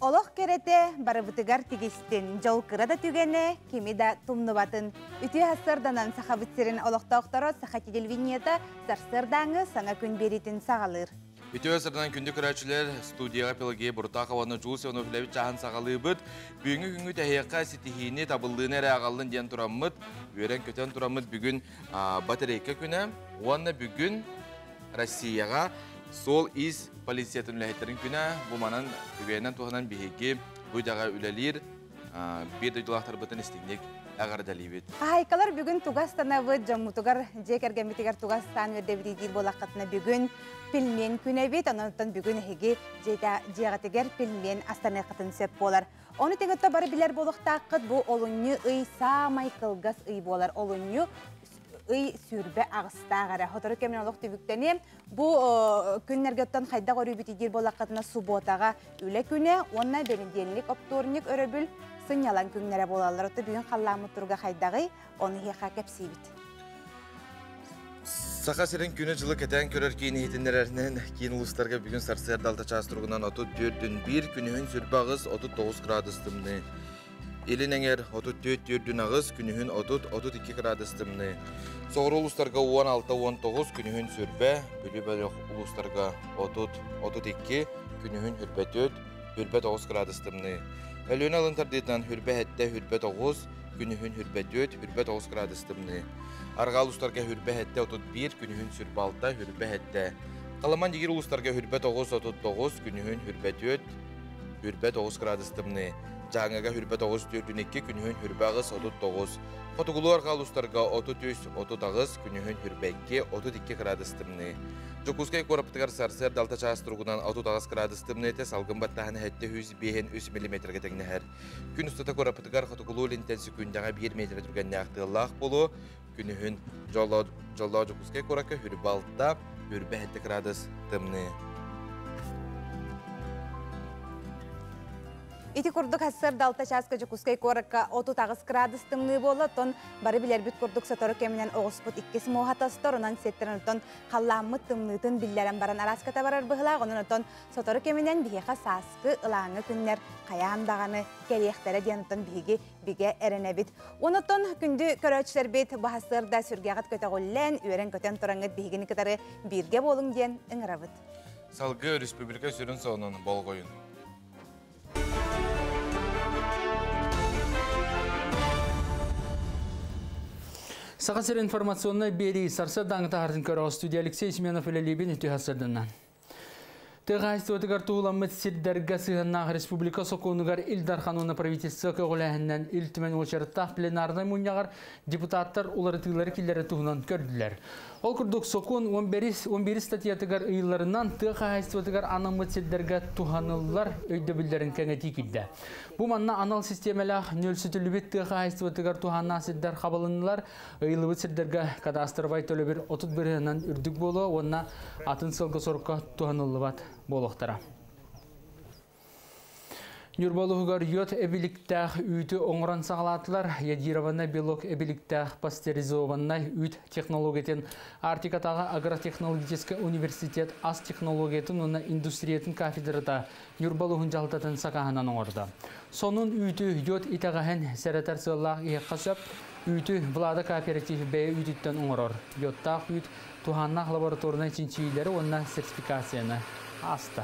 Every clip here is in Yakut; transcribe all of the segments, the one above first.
Олох кэрэтэ барыбытыгар тигистин, дьол кыра да түгэнэ кими да тумнубатын. Үтүө сарсыарданан Сахабыт сирин олохтоохторо Саха телевидениета сарсыардааҥы саҥа күн биэриитин саҕалыыр. Үтүө сарсыарданан күндү көрөөччүлэр, студияҕа Пелагея Буртахованы Джулс Иванов үлэбит чааһын саҕалыыбыт. Бүгүҥҥү күҥҥү тэһиэххэ ситиһиини, табыллыыны эрэ аҕаллын диэн тураммыт, үөрэн-көтөн тураммыт бүгүн батарейка күнэ уонна бүгүн Россияҕа суол-иис полициятын үлэһиттэрин күнэ. Бу манан үгэнэн туһанан биһиги бу идэҕэ үлэлиир биир дойдулаахтарбытын истиҥник эҕэрдэлиибит. Хаһайкалар бүгүн тугастанабыт, дьоммутугар, дьиэ кэргэммитигэр тугастаан үөрдэбит диир буоллаххытына бүгүн пельмен күнэбит, онон бүгүн эһиги дьиэҕитигэр пельмен астаныаххытын сөп буолар. Ону тэҥэ бары билэр буолуохтааххыт, бу олунньу ый саамай кылгас ый буолар. Олунньу ый сүүрбэ аҕыстаах эрэ. Сотору кэминэн олох түбүктэниэм. Бу күннэргэ хайдах өрүүбүт диир буоллаххытына субботаҕа үлэ күнэ уонна бэнидиэнньик, оптуорунньук өрөбүл сынньалаҥ күннэрэ буолаллар. Ото бүгүн халлааммыт туруга хайдаҕый, ону эһиэхэ кэпсиибит. Саха сирин күнү-дьылы кэтээн көрөр киин иһитиннэрэринэн киин улуустарга бүгүн сарсыарда 6 чаас туругунан 34 күнүһүн сүүрбэ аҕыс 39 градус тымныы. Илин эҥэр 34 4 8, күнүһүн 30-32 градус тымныы. Соҕуруу улуустарга 16-19, күнүһүн сүүрбэ, Бүлүү бөлөх улуустарга 30-32, күнүһүн сүүрбэ 4, сүүрбэ 9 градус тымныы. Өлүөнэ алын тардыытынан сүүрбэ 7, сүүрбэ 9, күнүһүн сүүрбэ 4, сүүрбэ 9 градус тымныы. Арҕаа улуустарга сүүрбэ 7, 31, күнүһүн сүүрбэ 6, сүүрбэ 7. Халыма Индигиир улуустарга сүүрбэ 9, 39, күнүһүн сүүрбэ 4, сүүрбэ 9 градус тымныы. Дьааҥыга сүүрбэ 9, 42, күнүһүн сүүрбэ 8, 39. Хотугулуу арҕаа улуустарга 33, 38, күнүһүн сүүрбэ 2, 32 градус тымныы. Дьокуускай куораппытыгар сарсыарда 6 чаас туругунан 38 градус тымныыта, салгын баттааһына 705 3 миллиметргэ тэҥнэһэр. Күн устата куораппытыгар хотугулуу илинтэн секундаҕа 1 метр түргэннээх тыаллаах буолуо. Күнүһүн Дьоллоо Дьокуускай куоракка сүүрбэ 6, сүүрбэ 7 градус тымныы. Ити курдук сарсыарда 6 чааска Дьокуускай куоракка 38 градус тымныы буолла, оттон бары билэрбит курдук сотору кэминэн оҕуспут иккис муоһа тостор, онон сиэттэрэн оттон халлааммыт тымныытын биллэрэн баран арааската барар быһылаах, онон оттон сотору кэминэн биһиэхэ сааскы ылааҥы күннэр хайаан даҕаны кэлиэхтэрэ диэн оттон биһиги бигэ эрэнэбит. Онотон күндү көрөөччүлэрбит бу сарсыарда сүргэҕит көтөҕүллэн, үөрэн-көтөн тураҥҥыт биһигини кытары бииргэ буолуҥ диэн ыҥырабыт. Салгыы республика сүрүн сонун болҕойун. Саха сирин информационнай биэрии сарсыардааҥы таһаартын көрөҕүт, студия Алексей Семенов үлэлиибин, үтүө сарсыарданнан. Тыа хаһаайыстыбатыгар туһуламмыт сирдэргэ сыһыаннаах республика сокуонугар Ил Дархан уонна правительство көҕүлээһининэн Ил Түмэн уочараттаах пленарнай мунньаҕар депутаттар уларытыылары киллэрэр туһунан көрдүлэр. Ол курдук сокуон 11 статьятыгар ыйылларынан тыа хаһаайыстыбатыгар анаммыт сирдэргэ туһаныллар өйдөбүллэрин кэҥэтии киирдэ. Бу манна анал систиэмэлээх нүөлсүтүллүбүт тыа хаһаайыстыбатыгар туһааннаах сирдэр хабылыннылар. Ыйыллыбыт сирдэргэ кадастровай төлөбүр 30 бырыһыанынан үрдүк буолуо уонна атын сылга сорукка туһаныллыбат буолуохтара. Ньурба улууһугар йод эбиликтээх үүтү оҥорон саҕалаатылар. Йодированный белок эбиликтээх пастеризованнай үүт технологиятын Арктикатааҕы агротехнологическай университет ас технологиятын уонна индустриятын кафедрата Ньурба улууһун дьаһалтатын сакааһынан оҥордо. Сонун үүтү йод итэҕэһин сэрэтэр сыаллаах иһиэххэ сөп. Үүтү Влада кооператив бэйэ үүтүттэн оҥорор. Йодтаах үүт туһааннаах лабораторнай чинчийиилэри уонна сертификацияны ааста.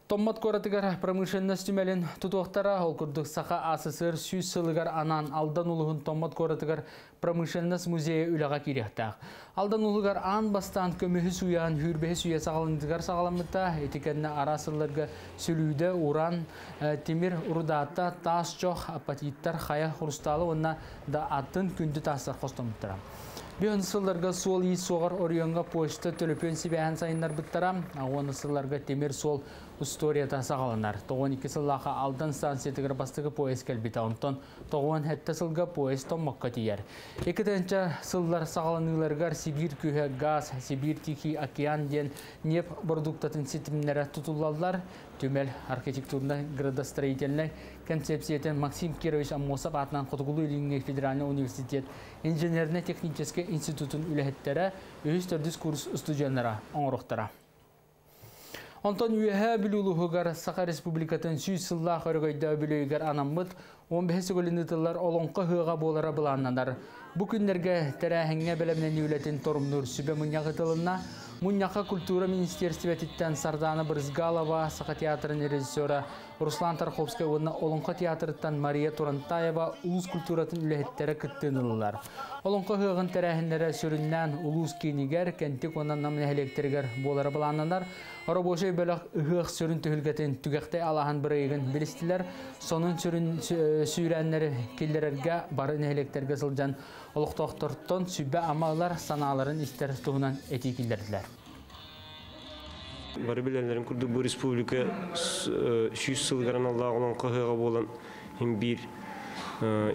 Томмот куоратыгар промышленность түмэлин тутуохтара. Ол курдук Саха АССР 100 сылыгар анаан Алдан улууһун Томмот куоратыгар промышленность музейа үлэҕэ киириэхтээх. Алдан улууһугар аан бастаан көмүһү сууйааһын сүүрбэһис үйэ саҕаланыытыгар саҕаламмыта. Ити кэннэ араас сылларга сүлүүдэ, уран, тимир рудата, таас чох, апатиттар, хайа хрусталы уонна да атын күндү таастар хостоммуттара. Бүһүн сылларга суол-иис суоҕар оройуоҥҥа почта төлөпүөн сибээһин сайыннарбыттара. Уон сылларга тимир суол историята саҕаланар. 92 сыллаахха Алдан станциятыгар бастакы поезд кэлбитэ. Онтон 97 сылга поезд Томмокко тиийэр. 2 сыллар саҕаланыыларыгар Сибиир күүһэ газ, Сибиир Тихий океан диэн нефть продуктатын ситимнэрэ тутуллаллар. Түмэл архитектурнай градостроительнай концепциятын Максим Кирович Аммосов аатынан Хотугулуу-Илиҥҥи федеральнай университет инженерно-техническэй институтун үлэһиттэрэ, үһүс төрдүс курс студеннара оҥоруохтара. Онтон Үөһээ Бүлүү улууһугар Саха Республикатын 100 сыллаах өрөгөйдөөх үбүлүөйүгэр анаммыт 15 төгүлүн ыытыллар Олоҥхо ыһыаҕа буолара былааннанар. Бу күннэргэ тэрээһиҥҥэ бэлэмнэнии үлэтин торумнуур сүбэ мунньах ыытылынна. Мунньахха культура министиэристибэтиттэн Сардаана Брызгалова, Саха театрын режиссера Руслан Тарховскай уонна Олоҥхо театрыттан Мария Турантаева улуус культуратын үлэһиттэрэ кыттыыны ыллылар. Олоҥхо ыһыаҕын тэрээһиннэрэ сүрүннээн улуус киинигэр, Кэнтик уонна Нам нэһилиэктэригэр буолара былааннанар. Оробуочай бөлөх ыһыах сүрүн түһүлгэтин Түгэхтэй алааһын бырайыгын билистилэр. Сонун сүрүн сүүрээннэри киллэрэргэ бары нэһилиэктэргэ сылдьан олохтоохтортон сүбэ-ама ылар, санааларын истэр туһунан этии киллэрдилэр. Бары билэллэрин курдук бу республика 100 сылыгар аналлаах олоҥхо ыһыаҕа буолан иһин биир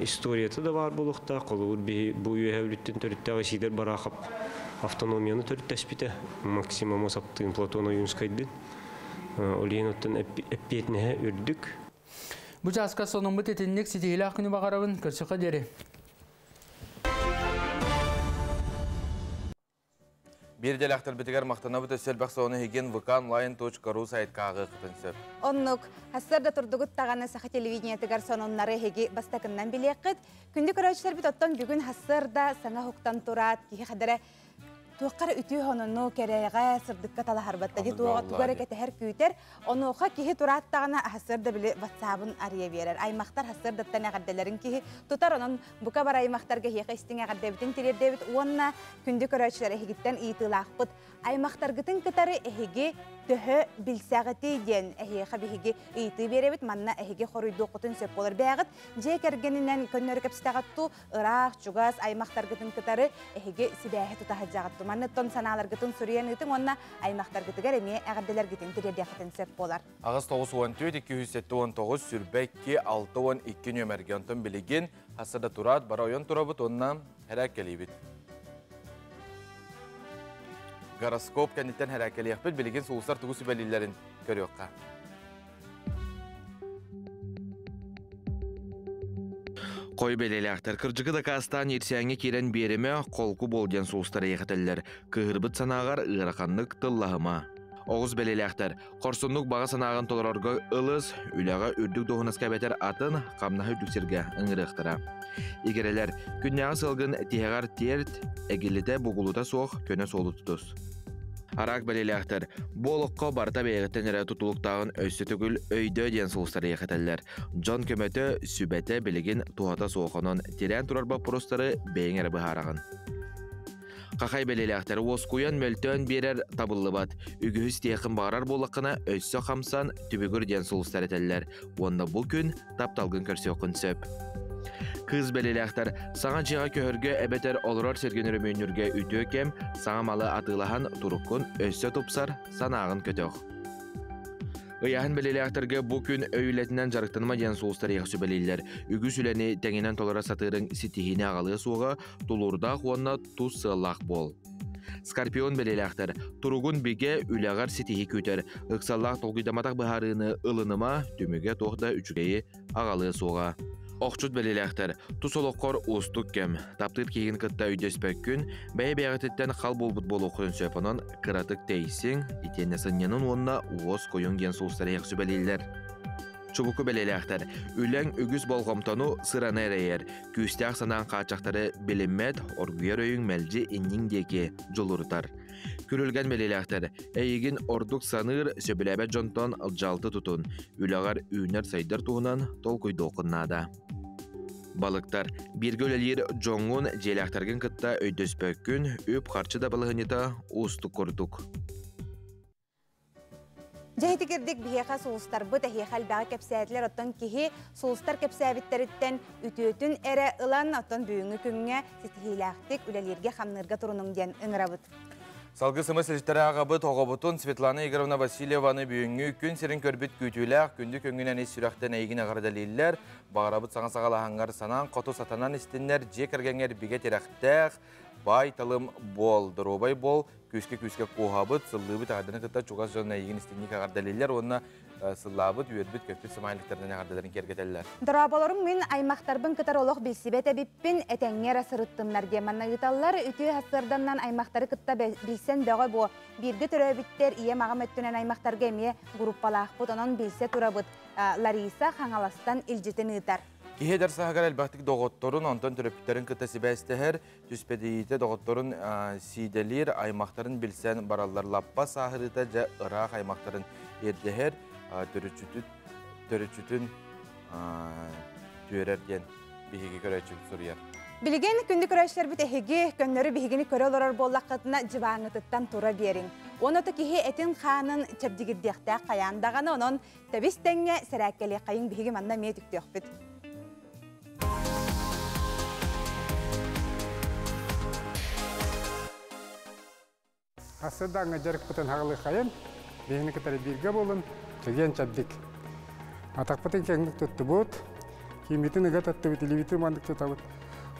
историята да баар буолуохтаах. Холобур, биһи бу үөһэ Бүлүүттэн төрүттээх Исидор Барахов автономияны төрүттэспитэ. Максим Амосовтыын, Платон Ойуунскайдыын. Ол иһин оттон эппиэтинэһэ үрдүк. Бу чааска сонуммут итинник ситиһиилээх күнү баҕарабын. Көрсөххө диэри. Биир дэлэхтэрбитигэр махтанабыт өссө элбэх сону иһигин vkonline.ru сайтка ааҕыаххытын сөп. Оннук, сарсыарда турдугут даҕаны саха телевидениетыгар сонуннары эһиги бастакыннан билиэххит. Күндү көрөөччүлэрбит оттон бүгүн сарсыарда саҥа уһуктан тураат киһи хадара туохха эрэ үтүө сонуну кэрэҕэ, сырдыкка талаһарбат да туоҕа тугу эрэ кэтэһэр күүтэр. Онуоха киһи турааттаҕына сарсыарда били ватсабын арыйа биэрэр. Аймахтар сарсыардаттан эҕэрдэлэрин киһи тутар. Онон бука бары аймахтарга эһиэхэ истиҥ эҕэрдэбитин тириэрдэбит уонна күндү көрөөччүлэр эһигиттэн ыйытыылаахпыт. Аймахтаргытын кытары эһиги төһө билсэҕитий диэн эһиэхэ биһиги ыйытыы биэрэбит. Манна эһиги хоруйдуоххутун сөп буолар. Бэйэҕит дьиэ кэргэнинэн көннөрү кэпсэтэҕит туу, ыраах, чугас аймахтаргытын кытары эһиги сибээһи тута сылдьаҕыт туу. Манныттан санааларгытын суруйан ыытыҥ уонна аймахтаргытыгар эмиэ эҕэрдэлэргитин тириэрдиэххитин сөп буолар. 8 94 279 22 62 нүөмэргэ. Онтон билигин хасса да тураат бара ойон турабыт уонна хэрээккэлиибит. Гороскоп кэнниттэн хэрээккэлиэхпит билигин сулустар тугу сүбэлииллэрин көрүөххэ. Хой бэлиэлээхтэр кырдьыгы дакаастаан иирсээҥҥэ киирэн биэримэ, холку буол диэн сулустар эйэхэтэллэр. Кыыһырбыт санааҕар ыараханнык тыллаһыма. Оҕус бэлиэлээхтэр Хорсуннук баҕа санааҕын толорорго ылыс, үлэҕэ үрдүк дуоһунаска эбэтэр атын хамнаһы үрдүк сиргэ ыҥырыахтара. Игирэлэр, күннээҕи сылгын тиһэҕэр тиэрт, эгиллитэ бугулута суох көнө суолу тутус. Араак бэлиэлээхтэр, бу олоххо барыта бэйэҕиттэн эрэ тутулуктааҕын өссө төгүл өйдөө диэн сулустар эйэхэтэллэр. Дьон көмөтө, сүбэтэ билигин туһата суох, онон тирээн турар боппуруостары бэйэҥ эрэ быһаараҕын. Хахай бэлиэлээхтэр уоскуйан мөлтөөн биэрэр табыллыбат. Үгүһү ситиэххин баҕарар буоллаххына, өссө хамсан, түбүгүр диэн сулустар этэллэр. Уонна бу күн тапталгын көрсүөххүн сөп. Кыыс бэлиэлээхтэр саҥа дьиэҕэ көһөргө эбэтэр олорор сиргин өрөмүөннүүргэ үтүө кэм, саҥа малы атыылаһан туруккун өссө тупсар, санааҕын көтөх. Ыйааһын бэлиэлээхтэргэ бу күн өй үлэтинэн дьарыктаныма диэн сулустар эйиэхэ сүбэлииллэр. Үгүс үлэни тэҥинэн толоро сатыырыҥ ситиһиини аҕалыа суоҕа, тулуурдаах уонна тус сыаллаах буол. Скорпион бэлиэлээхтэр туругун бигэ, үлэҕэр ситиһии күүтэр. Ыксаллаах толкуйдаматах быһаарыыны ылыныма, түмүгэ туох да үчүгэйи аҕалыа суоҕа. Охчут бэлиэлээхтэр тус олоххор уустук кэм. Таптыыр киһигин кытта өйдөспөккүн, бэйэ-бэйэҕититтэн хал буолбут буолуоххутун сөп, онон кыратык тэйсиҥ, итиэннэ сынньанын уонна уос койуҥ диэн сулустар эһиэхэ сүбэлииллэр. Чубуку бэлиэлээхтэр үлэҥ үгүс болҕомтону, сыраны эрэйэр, күүстээх санаан хааччахтары билиммэт, оргуйар өйүҥ мэлдьи инниҥ диэки дьулурутар. Күрүлгэн бэлиэлээхтэр эйигин ордук саныыр, сөбүлээбэт дьонтон дьалты тутун, үлэҕэр үүнэр-сайдар туһунан толкуйдуоххун наада. Балыктар бииргэ үлэлиир дьоҥҥун, дьиэлээхтэргин кытта өйдөспөккүн, үп-харчы да балаһыанньата уустук курдук. Дьэ ити кирдик биһиэхэ сулустарбыт эһиэхэ элбэҕи кэпсээтилэр, оттон киһи сулустар кэпсээбиттэриттэн үтүөтүн эрэ ылан, оттон бүгүҥҥү күҥҥэ ситиһиилээхтик үлэлииргэ-хамныырга турунуҥ диэн ыҥырабыт. Салгыы сымыс илдьиттэрэ аҕабыт оҕобутун Светлана Егоровна Васильеваны бүгүҥҥү күн сирин көрбүт күүтүүлээх күндү көҥүнэн ис сүрэхтэн эйигин эҕэрдэлииллэр. Баҕарабыт саҥа саҕалаһаҥҥар санаан хоту сатанан истиннэр, дьиэ кэргэҥҥэр бигэ тирэхтээх, баай талым буол, доруобай буол, күүскэ күүскэ куоһабыт, сыллыыбыт эҕэрдэни кытта чугас дьон эйигин истиҥник эҕэрдэлииллэр уонна сыллаабыт, үөрбүт, көппүт сымайлыктарынан эҕэрдэлэрин киэргэтэллэр. Дорооболоруҥ мин аймахтарбын кытары олох билсибэт эбиппин, этэҥҥэ эрэ сырыттыннар диэн манна ыыталлар. Үтүө сарсыарданнан аймахтары кытта билсэн бөҕө буо. Бииргэ төрөөбүттэр ийэм аҕам өттүнэн аймахтарга эмиэ группалаахпыт, онон билсэ турабыт. Лариса Хаҥаластан илдьитин ыытар. Киһи эдэр сааһыгар элбэхтик доҕотторун, онтон төрөппүттэрин кытта сибээстэһэр, түспэдийиитэ доҕотторун сиидэлиир, аймахтарын билсэн бараллар. Лаппа сааһырыыта дьэ ыраах аймахтарын ирдэһэр, төрүччүтүн түөрэр диэн биһиги көрөөччүбүт суруйар. Билигин күндү көрөөччүлэрбит эһиги көннөрү биһигини көрө олорор буоллаххытына дьыбааҥҥытыттан тура биэриҥ. Уонна то киһи этин хаанын чэбдигирдиэхтээх хайаан даҕаны, онон тэбис тэҥҥэ сэрээккэлиэххэйиҥ биһиги манна эмиэ түктүөхпүт. Хасыдааҥҥа дьарыкпытын хаҕылыхайын, биһини кытары бииргэ буолун, чэгиэн чэбдик. Атахпытын киэҥник туттубут, кииммитин ыга таттыбыт, илиибитин маннык тутабыт.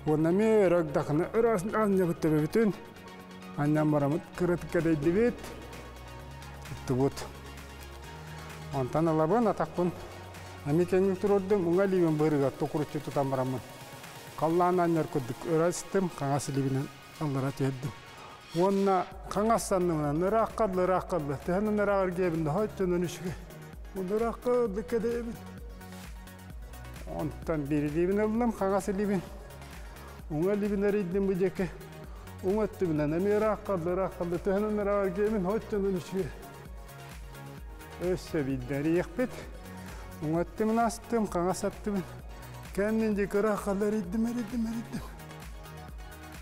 Уонна эмиэ өрө агдахына өрө анньабыт төбөбүтүн, анньан барамыт кыратык кэдэйдибит, туттубут. Онтон ылабын атахпын эмиэ киэҥник туруордум, уҥа илиибин быарыгар токуруччу тутан бараммын. Халлаан анньар курдук өрө ыстым, хаҥас илиибинэн аллара түһэрдим. Уонна хаҥас санныбынан ыраахха дылы, ыраахха дылы, төһөнөн ыраах эргийэбин да хойчонон үчүгэй. Уонна ыраахха дылы кэдэйэбин. Онтон биир илиибин ыллым, хаҥас илиибин. Уҥа илиибин эрийдим бу диэки. Уҥа өттүбүнэн эмиэ ыраахха дылы, ыраахха дылы, төһөнөн ыраах эргийэбин, хойчонон үчүгэй. Өссө биирдэ эрийиэхпит. Уҥа өттүбүн астым, хаҥас өттүбүн. Кэннин диэки ыраахха дылы эрийдим, эрийдим, эрийдим.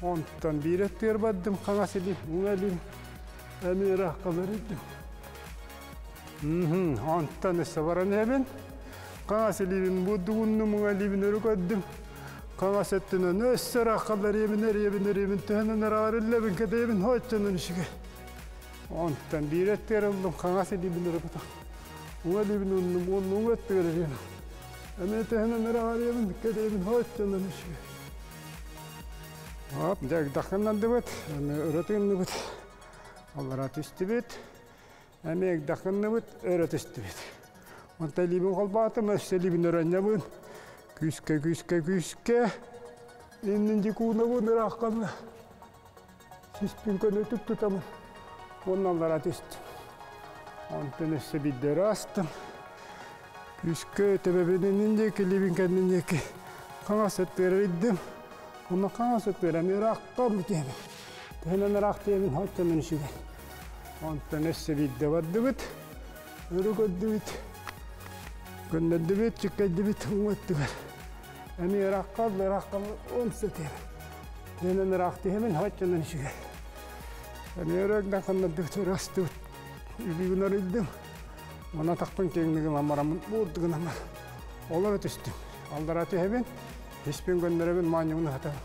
Онтон биир өттүгэр бардым, хаҥас илин, уҥа илин, эмиэ ырааххалар ирдим. Онтон өссө баран иһэбин. Хаҥас илиибин бурдугуннум, уҥа илиибин өрө көрдүм. Хаҥас өттүнэн өссө ырааххалар иэбин, эриэбин, эриэбин, төһөнөн ырааҕар иллэбин, кэтэйэбин, оччонон үчүгэй. Онтон биир өттүгэр ыллым, хаҥас илиибин өрө көтөх. Уҥа илиибин ууннум, уонна уҥа өттүгэр эриэбин. Эмиэ төһөнөн ырааҕар иэбин, кэтэйэбин, оччонон үчүгэй. Оп, дьэ агдаххыннардыбыт, эмиэ өрө тыынныбыт, аллара түстүбүт, эмиэ агдаххынныбыт, өрө түстүбүт. Онтон илиибин холбоотум, өссө илиибин өрөнньөбүн, күүскэ, күүскэ, күүскэ, иннин дикуунабын ыраахханна, сиспин көнөтүк тутабын, уонна аллара түстүм. Онтон өссө биирдэ өрө астым, Күүскэ төбөбүн иннин диэки, илиибин кэннин диэки хаҥас өттүгэр эрийдим. Онно хаҥас өттүгэр эмиэ ыраахха бүтүөбүн. Төһөнөн ыраах тиийэбин, оччонон үчүгэй. Онтон өссө биирдэ бардыбыт, өрө көрдүбүт, көннөрдүбүт, чиккэйдибит уҥа өттүгэр. Эмиэ ыраахха, ыраахха онсо тиийэбин. Төһөнөн ыраах тиийэбин, оччонон үчүгэй. Эмиэ өрө көннөрдүбүт, өрө астыбыт. Илиибин арыйдым. Мана атахпын киэҥник ылан бараммын буурдук гынан олоро түстүм. Аллара түһэбин, испин көннөрөбүн, маанньабын аһатабын.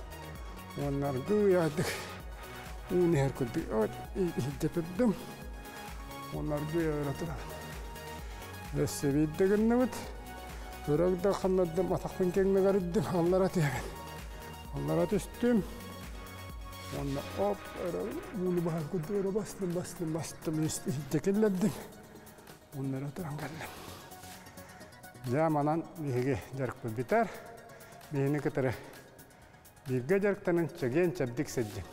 Уонна аргыый аҕайдык уун иһэр курдук иһирдьэ турдум. Уонна аргыый өрө турабын. Өссө биирдэ гынныбыт. Өрө ханнардым, атахпын киэҥник арыйдым, аллара түһэбин. Аллара түстүм. Уонна оп, өрө ууну баһар курдук өрө бастым, бастым, бастым, иһирдьэ киллэрдим. Оннары туран кэллим. Дьэ, манан биһиги дьарыкпыт бүтэр. Биһини кытары бииргэ дьарыктанан чэгиэн-чэбдик сылдьыҥ.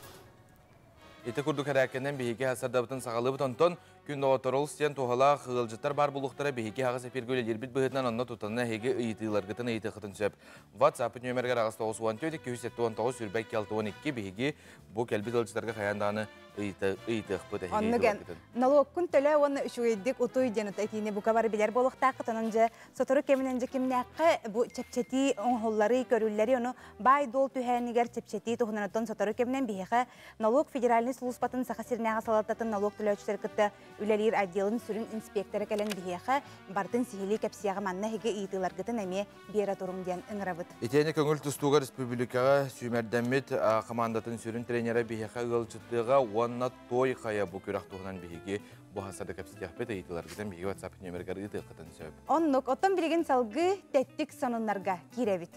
Ити курдук эрээккэнэн биһиги сардабытын саҕалыыбыт. Онтон күн доҕотторол диэн туһалаах ыалдьыттар баар буолуохтара биһиги аҕыс эфиргэ үлэлиирбит быһыытынан онно тутанна эһиги ыйытыыларгытын ыйытыаххытын сөп. WhatsApp нүөмэригэр аҕыс 94 279 22 62 биһиги бу кэлбит ыалдьыттарга хайаан даҕаны ыйытыахпыт эһиги Оннук эн нолуоккун төлөө уонна үчүгэйдик утуй диэн этиини бука бары билэр буолуохтааххыт. Онон дьэ сотору кэминэн дьэ кимнээххэ бу чэпчэтии оҥоһуллары, көрүллэри, ону баай-дуол түһээнигэр чэпчэтии туһунан оттон сотору кэминэн биһиэхэ налог федеральнай сулууспатын Саха сиринээҕи салалтатын налог төлөөччүлэр кытта үлэлиир отделын сүрүн инспектора кэлэн биһиэхэ барытын сиһилии кэпсиэҕэ манна эһиги ыйытыыларгытын эмиэ биэрэ туруҥ диэн ыҥырабыт. Итиэннэ көҥүл тустууга республикаҕа сүүмэрдэммит хамаандатын сүрүн тренерэ биһиэхэ ыалдьыттыаҕа уонна той хайа бу күрэх туһунан биһиги бу хасада кэпсэтиэхпит ыйытыыларгытын биһиги WhatsApp нүөмэригэр ыытыаххытын сөп. Оннук, оттон билигин салгыы тэттик сонуннарга киирэбит.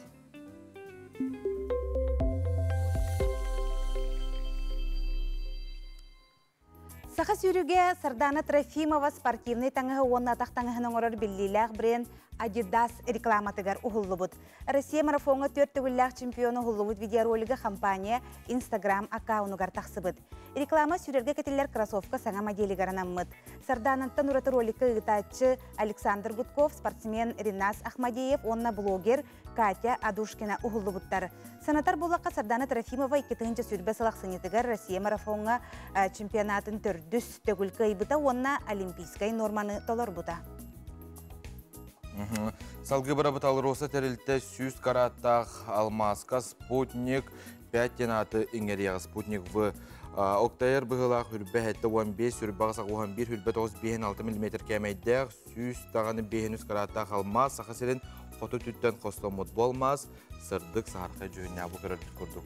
Саха сүүрүүгэ Сардана Трофимова спортивнай таҥаһы уонна атах таҥаһын оҥорор биллиилээх бренд Adidas рекламатыгар уһуллубут. Россия марафоҥҥа түөрт төгүллээх чемпион уһуллубут видеоролига компания Instagram аккаунугар тахсыбыт. Реклама сүүрэргэ кэтиллэр кроссовка саҥа моделигар анаммыт. Сарданаттан ураты роликка ыытааччы Александр Гудков, спортсмен Ринас Ахмадеев уонна блогер Катя Адушкина уһуллубуттар. Санатар буоллахха, Сардана Трофимова 2020 сыл ахсынньытыгар Россия марафоҥҥа чемпионатын төрдүс төгүл кыайбыта уонна олимпийскай норманы толорбута. Салгыы барабыт. АЛРОСА тэрилтэ 100 караттаах алмааска Спутник 5 диэн ааты иҥэриэҕэ. Спутник В октайар быһыылаах үрбэ 75, үрбэ 81, үрбэ 9 5 6 мм кээмэйдээх, 100 даҕаны 5 караттаах алмаас Саха сирин хоту өттүттэн хостоммут. Бу алмаас сырдык саһархай дьүһүннээх, бу көрөрбүт курдук.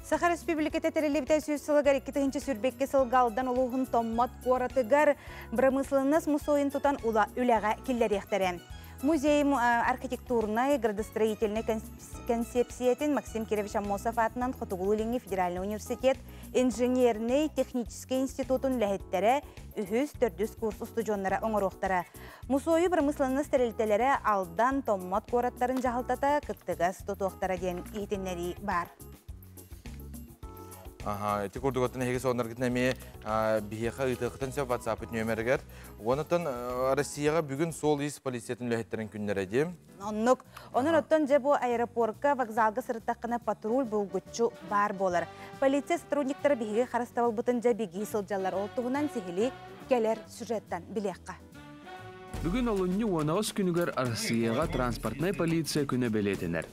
Саха Республиката тэриллибитэ 100 сылыгар 2022 сылга Алдан улууһун Томмот куоратыгар бырамыысыланнас мусуойун тутан үлэҕэ киллэриэхтэрэ. Музей архитектурнай, градостроительнай концепциятын Максим Кирович Аммосов аатынан Хотугулуу-Илиҥҥи федеральный университет инженерный технический институтун үлэһиттэрэ, үһүс, төрдүс курс устудьуоннара оҥоруохтара. Мусуойу бырамыысыланнас тэрилтэлэрэ, Алдан, Томмот куораттарын дьаһалтата кыттыгас тутуохтара диэн иһитиннэрии баар. Аха, ити курдук оттон эһиги сонуннаргытын эмиэ биһиэхэ ыытыаххытын сөп WhatsApp нүөмэригэр. Онтон Россияҕа бүгүн суол-иис полициятын үлэһиттэрин күннэрэ дии. Оннук. Онон оттон дьэ бу аэропортка, вокзалга сырыттаххына патруль булгуччу баар буолар. Полиция сотрудниктара биһиги харыстабылбытын дьэ бигии сылдьаллар. Ол туһунан сиһилии кэлэр сюжеттан билиэххэ. Бүгүн олунньу 18 күнүгэр Россияҕа транспортнай полиция күнэ бэлиэтэнэр.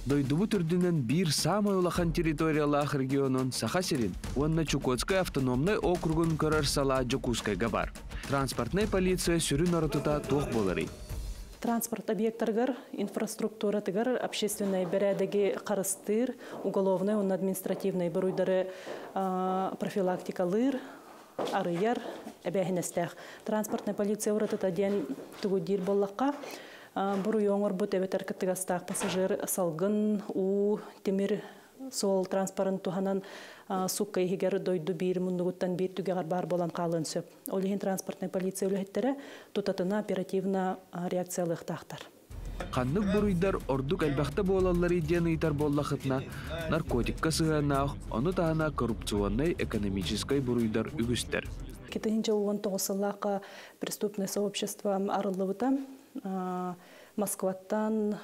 Дойдубут үрдүнэн биир саамай улахан территориялаах регионун Саха сирин уонна Чукотскай автономнай округун көрөр салаа Дьокуускайга баар. Транспортнай полиция сүрүн оруотута туох буоларый? Транспорт объекттарыгар, инфраструктуратыгар общественный бэрээдэги харыстыыр, уголовнай уонна административнай буруйдары профилактикалыыр, арыйар эбээһинэстээх. Транспортная полиция уратыта диэн тугу диир буоллахха, буруйу оҥорбут эбэтэр кыттыгастаах пассажир салгын, уу, тимир суол транспорын туһанан суукка иһигэр дойду биир муннугуттан биир түгэҕэр баар буолан хаалыан сөп. Ол иһин транспортная полиция үлэһиттэрэ тутатына оперативно реакциялыахтаахтар. Ханнык буруйдар ордук элбэхтэ буолалларый диэн ыйытар буоллаххытына, наркотикка сыһыаннаах, ону таһынан коррупционнай, экономическай буруйдар үгүстэр. 2019 сыллаахха преступное сообщество арыллыбыта. Москваттан,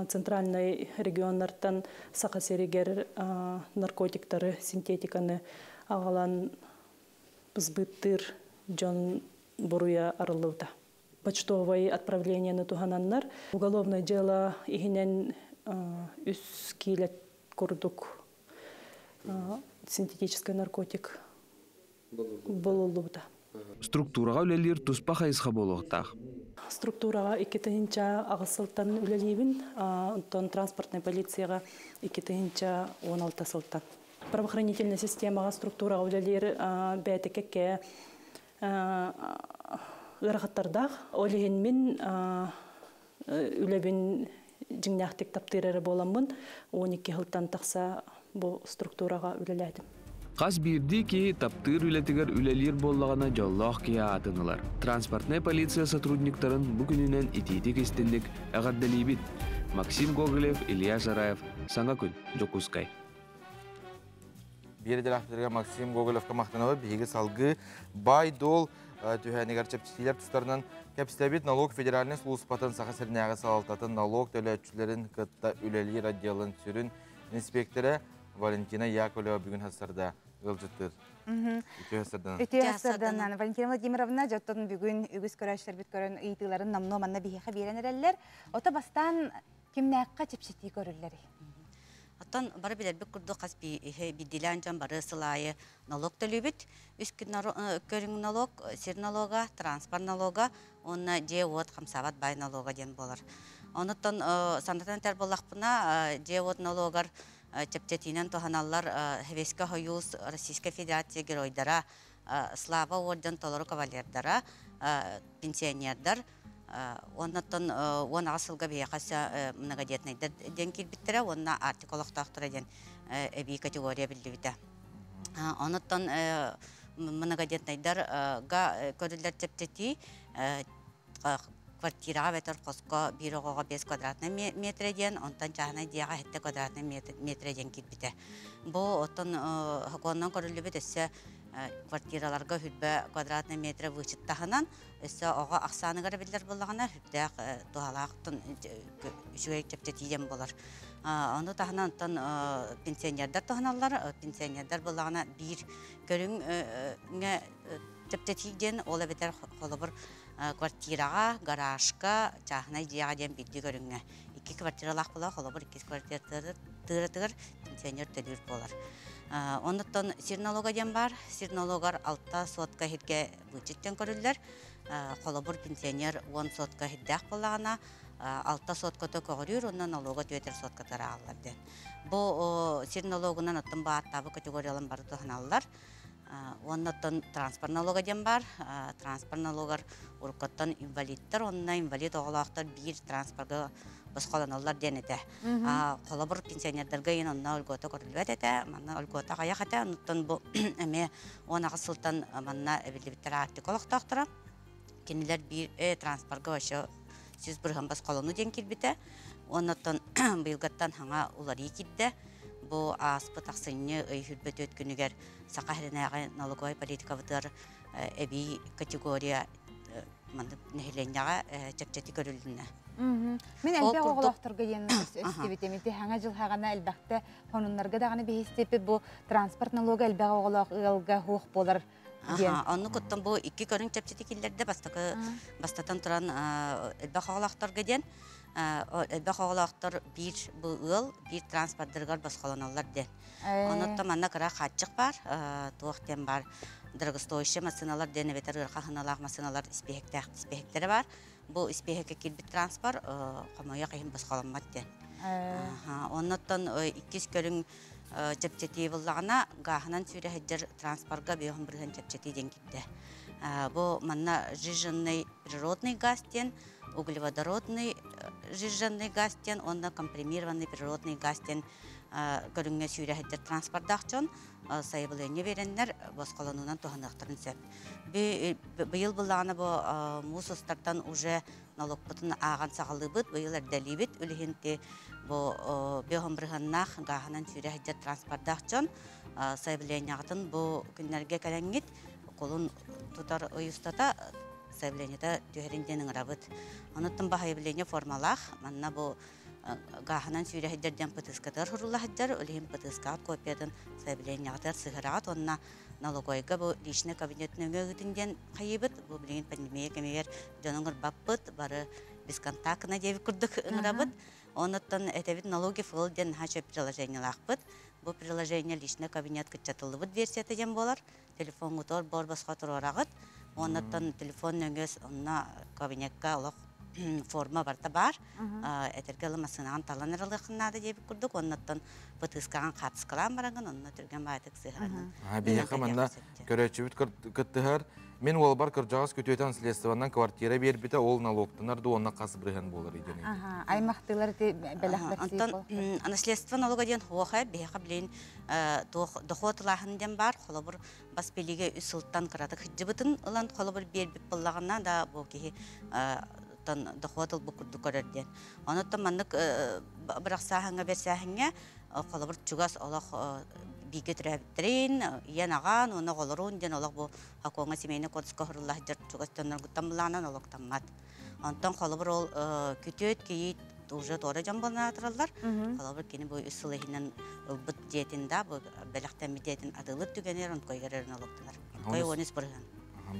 центральный регионнартан Саха сиригэр наркотиктары, синтетиканы аҕалан сбыттыыр дьон буруйа арыллыбыта. Почтовый отправлениены туһананнар уголовное дело иһинэн үс киилэ курдук синтетический наркотик булуллубута. Структураҕа үлэлиир туспа хайысха буолуохтаах. Структураҕа 2008 сылтан үлэлиибин, онтон транспортная полицияҕа 2016 сылтан. Правоохранительная системаҕа структураҕа үлэлиир бэйэтэ кэккэ ыарахаттардаах. Ол иһин мин үлэбин дьиҥнээхтик таптыыр эрэ буоламмын, 12 сылтан тахса бу структураҕа үлэлээтим. Хас биирдии киһи таптыыр үлэтигэр үлэлиир буоллаҕына дьоллоох киһи аатын ылар. Транспортная полиция сотрудниктарын бу күнүнэн итиитик истинник эҕэрдэлиибит. Максим Гоголев, Илья Жараев, Саҥа күн, Дьокуускай. Биир идэлээхтэргэ Максим Гоголевка махтанабыт. Биһиги салгыы баай-дуол түһээнигэр чэпчэтиилэр тустарынан кэпсэтэбит. Налог федеральнай сулууспатын Саха сиринээҕи салалтатын налог төлөөччүлэрин кытта үлэлиир отделын сүрүн инспектора Валентина Яковлева бүгүн сарсыарда ыалдьыттыыр. Үтүө сарсыарданан. Үтүө сарсыарданан. Валентина Владимировна, дьоттон бүгүн үгүс көрөөччүлэрбит көрөн ыйытыыларын номнуо манна биһиэхэ биэрэн эрэллэр. Ото бастаан кимнээххэ чэпчэтии көрүллэрий? Оттон бары билэрбит курдук хас биирдиилээн дьон бары сыл аайы налог төлүүбүт. Үс көрүҥ налог, сир налога, транспорт налога уонна дьиэ-уот хамсаабат баай налога диэн буолар. Онуттан санатан этэр буоллахпына, дьиэ-уот налогар чэпчэтиинэн туһаналлар Советский Союз, Российская Федерация геройдара, Слава орден толору кавалердара, пенсионердар, оннуттан 18 сылга биһиэхэ многодетныйдар диэн киирбиттэрэ уонна Арктика олохтоохторо диэн эбии категория биллибитэ. Онуттан Многодетнайдарга көрүллэр чэпчэтии квартираҕа эбэтэр хоско биир оҕоҕо 5 квадратнай метрэ диэн, онтон чааһынай дьиэҕэ 7 квадратнай метрэ диэн киирбитэ. Бу оттон сокуонунан көрүллүбүт өссө квартираларга хүрбэ квадратнай метрэ вычет таһынан, өссө оҕо ахсааныгар биллэр буоллаҕына, хүрдээх туһалаах үчүгэй чэпчэтии диэн буолар. Ону таһынан оттон пенсионердар туһаналлар. Пенсионердар буоллаҕына биир көрүҥҥэ чэпчэтии диэн, ол эбэтэр холобур квартираҕа, гаражка, чааһынай дьиэҕэ диэн биирдии көрүҥҥэ. Икки квартиралаах буолар, холобур иккис квартиратыгар пенсионер төлүүр буолар. Оннуттан сир налога диэн бар. Сир налогар 6 сотка иһиргэ вычеттен көрүллэр. Холобур пенсионер 10 сотка иһирдээх буоллаҕына, 6 сотката көҕүрүүр, онно налога 4 соткатыгар ааҕыллар диэн. Бу сир налогунан оттон бу ааттаабы категорияларын бары туһаналлар. Уонна оттон транспорт налога диэн бар. Транспорт налогар уруккаттан инвалидтар уонна инвалид оҕолоохтор биир транспорга босхолоноллор диэн этэ. Холобур пенсионердарга иин онно льгота көрүллүбэт этэ, манна льгота аҕыйах этэ. Оннуттан бу эмиэ 18 сылтан манна эбиллибиттэр Арктика олохтоохторо. Кинилэр биир транспорга вообще 100% босхолонуу диэн киирбитэ. Оннуттан быйылгаттан хаҥа уларыы киирдэ. Бу ааспыт ахсынньы ый 24 күнүгэр Саха сиринээҕи налоговай политикабытыгар эбии категория маннык нэһилиэнньэҕэ чэпчэти көрүлүннэ. Мин элбэх оҕолоохторго диэн истибитим. Ити хаҥа дьылһаҕана элбэхтэ хонуннарга даҕаны биһистиппит бу транспорт налога элбэх оҕолоох ыалга хуох буолар диэн. Онну куттан бу икки көрүҥ чэпчэти киллэрдэ. Бастакы бастатан туран элбэх оҕолоохторго диэн элбэх оҕолоохтор биир бу ыал биир транспордарыгар босхолоноллор диэн. Онуттан манна кыра хааччах баар, туох диэн бар дорогостоящие массыыналар диэн эбэтэр ыарахан сыаналаах массыыналар испииһэктээх испииһэктэрэ баар. Бу испииһэккэ киирбит транспорт хомойуох иһин босхоломмот диэн. Оннуттан иккис көрүҥ чэпчэтии буллаҕына, гааһынан сүүрэ сылдьар транспорга 5% чэпчэтии диэн киирдэ. Бу манна сжиженный природный газ диэн, углеводородный сжиженный газ диэн уонна компримированный природный газ диэн көрүҥҥэ сүүрэ сылдьар транспордаах дьон сайабылыанньа биэрэннэр босхолонуунан туһаныахтарын сөп. Быйыл буллаҕына бу муус устартан уже налогпутун ааҕан саҕалыыбыт, быйыл эрдэлиибит. Үлүһүнти бу биохомбрыһаннаах гааһынан сүүрэ сылдьар транспордаах дьон заявлениеҕытын бу күннэргэ кэлэҥҥит кулун тутар ый устата заявлениета түһэрин диэн ыҥырабыт. Онуттан бу заявление формалаах. Манна бу гааһынан сүүрэ сылдьар диэн ПТС-катыгар сурула сылдьар, ол иһин ПТС-каҕыт копиятын заявлениеҕытыгар сыһыараҕыт уонна налоговойга бу личный кабинет нөҥүө ыытын диэн хайыыбыт. Бу билигин пандемия кэмигэр дьону ыҥырбаппыт, бары бесконтактно диэбит курдук ыҥырабыт. Онуттан этэбит налоги фл диэн наһаа үчүгэй приложениелаахпыт. Бу приложение личный кабинет кыччатыллыбыт версията диэн буолар. Телефоҥҥутугар буор босхо туруораҕыт. Оннуттан телефон нөҥүө онно кабинекка олох форма барыта баар. Этэргэ ылы массыынаҕын талан эрэ ылыаххын наада диэбит курдук. Оннуттан бытыыскаҕын хаартыскалаан бараҥын, онно түргэн баайдык сыһыаран. Биһиэхэ манна көрөөччүбүт кыттыһар. Мин уолбар кырдьаҕас күтүөтэн следствованнан квартира биэрбитэ, ол налогтанар ду уонна хас бырыһан буолар диэн. Аймахтыылар ити бэлэх Онтон наследство налога диэн хуоха биһиэхэ билин туох дохуот ылааһын диэн баар. Холобур бас билигэ үс сылтан кыратык сылдьыбытын ылан холобур биэрбит буоллаҕына да бу киһи дохуот ылбыт курдук көрөр диэн. Онуттан маннык бырахсааһыҥҥа бэрсээһиҥҥэ холобур чугас олох бииргэ төрөөбүттэрин, ийэн аҕаан уонна оҕолорун диэн олох бу сокуоҥҥа семейный кодекска оһорулла сылдьар чугас дьонноргуттан былаанан олохтоммот. Онтон холобур ол күтүөт кийиит уже туора дьон буолан тураллар. Холобур кини бу үс сыл иһинэн ылбыт дьиэтин да бу бэлэхтэммит дьиэтин атыылыыр түгэнигэр онкойгор эрэн олохтонор. Онкой 13%.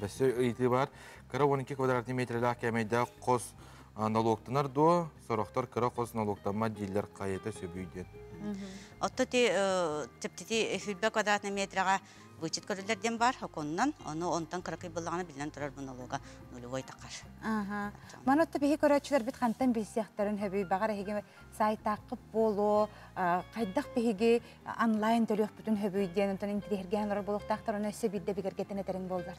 Бэссе ыйытыы бар. Кыра 12 квадратный метрлээх кээмэйдээх хос налогтанар дуо? Сорохтор кыра хос налогтаммат дииллэр хайата сөбүй диэн. Отто ти чэптити хүлбэ квадратный метраҕа вычет көрүллэр диэн бар хоконнан, ону онтон кыракый буллаҕына биллэн турар бу налога нулевой тахар. Маны отто биһи көрөөччүлэрбит хантан билсиэхтэрин хөбүй баҕар эһиги сайтааххыт буолуо, хайдах биһиги онлайн төлүөхпүтүн хөбүй диэн онтон интириэһиргээн олорор буолуохтаахтар, ону өссө биирдэ бигэргэтэн этэриҥ буоллар.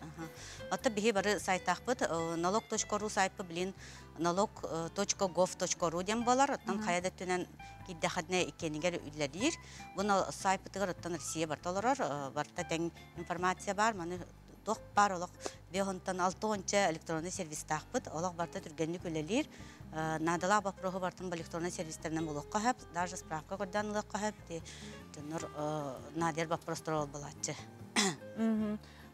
Отто биһи бары сайтаахпыт налог.ру сайтпы билин налог.gov.ru диэн буолар, оттон хайа да өттүнэн киирдэххитинэ иккиэнигэр үлэлиир. Бу сайпытыгар оттон Россия барыта олорор, барыта тэҥ киэҥ информация бар. Маны туох бар олох бехонтан 6 электронный сервистаахпыт. Олох барта түргэнник үлэлиир. Наадалаах боппуруоһу бартын электронный сервистеринэн булуохха сөп, даже справка көрдөөн ылыахха сөп. Ти дьоннор наадыйар боппуруостар ол булааччы.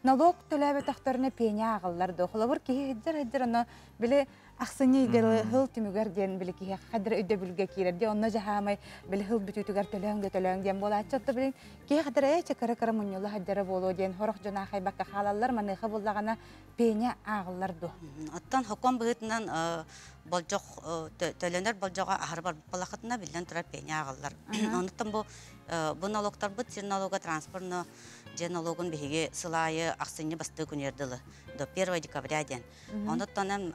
Налог төлөөбөтөхтөрүнэ пеня ааҕыллар дуо? Холобур, киһи сылдьар-сылдьар ону били ахсынньы ыйга хыл түмүгэр диэн били киһи хадыр өйдөбүлгэ киирэр ди онно жаһаамай били хыл бүтүүтүгэр төлөөҥ да төлөөҥ диэн буолааччы. Отто билин киһи хадыр ээ чакара кыра мунньулла сылдьара буолуо диэн хорох дьон аахайбакка хаалаллар. Маныаха буллаҕына пеня ааҕыллар дуо? Оттон хокон быһыытынан болдьох төлөнөр болдьоҕо аһары барбыт балахытына биллэн турар пеня ааҕыллар. Онуттан бу налогтарбыт сир налога, транспортно дьиэ налогун биһиги сыл аайы ахсынньы бастыы күнүгэр дылы до 1 декабря диэн. Онуттан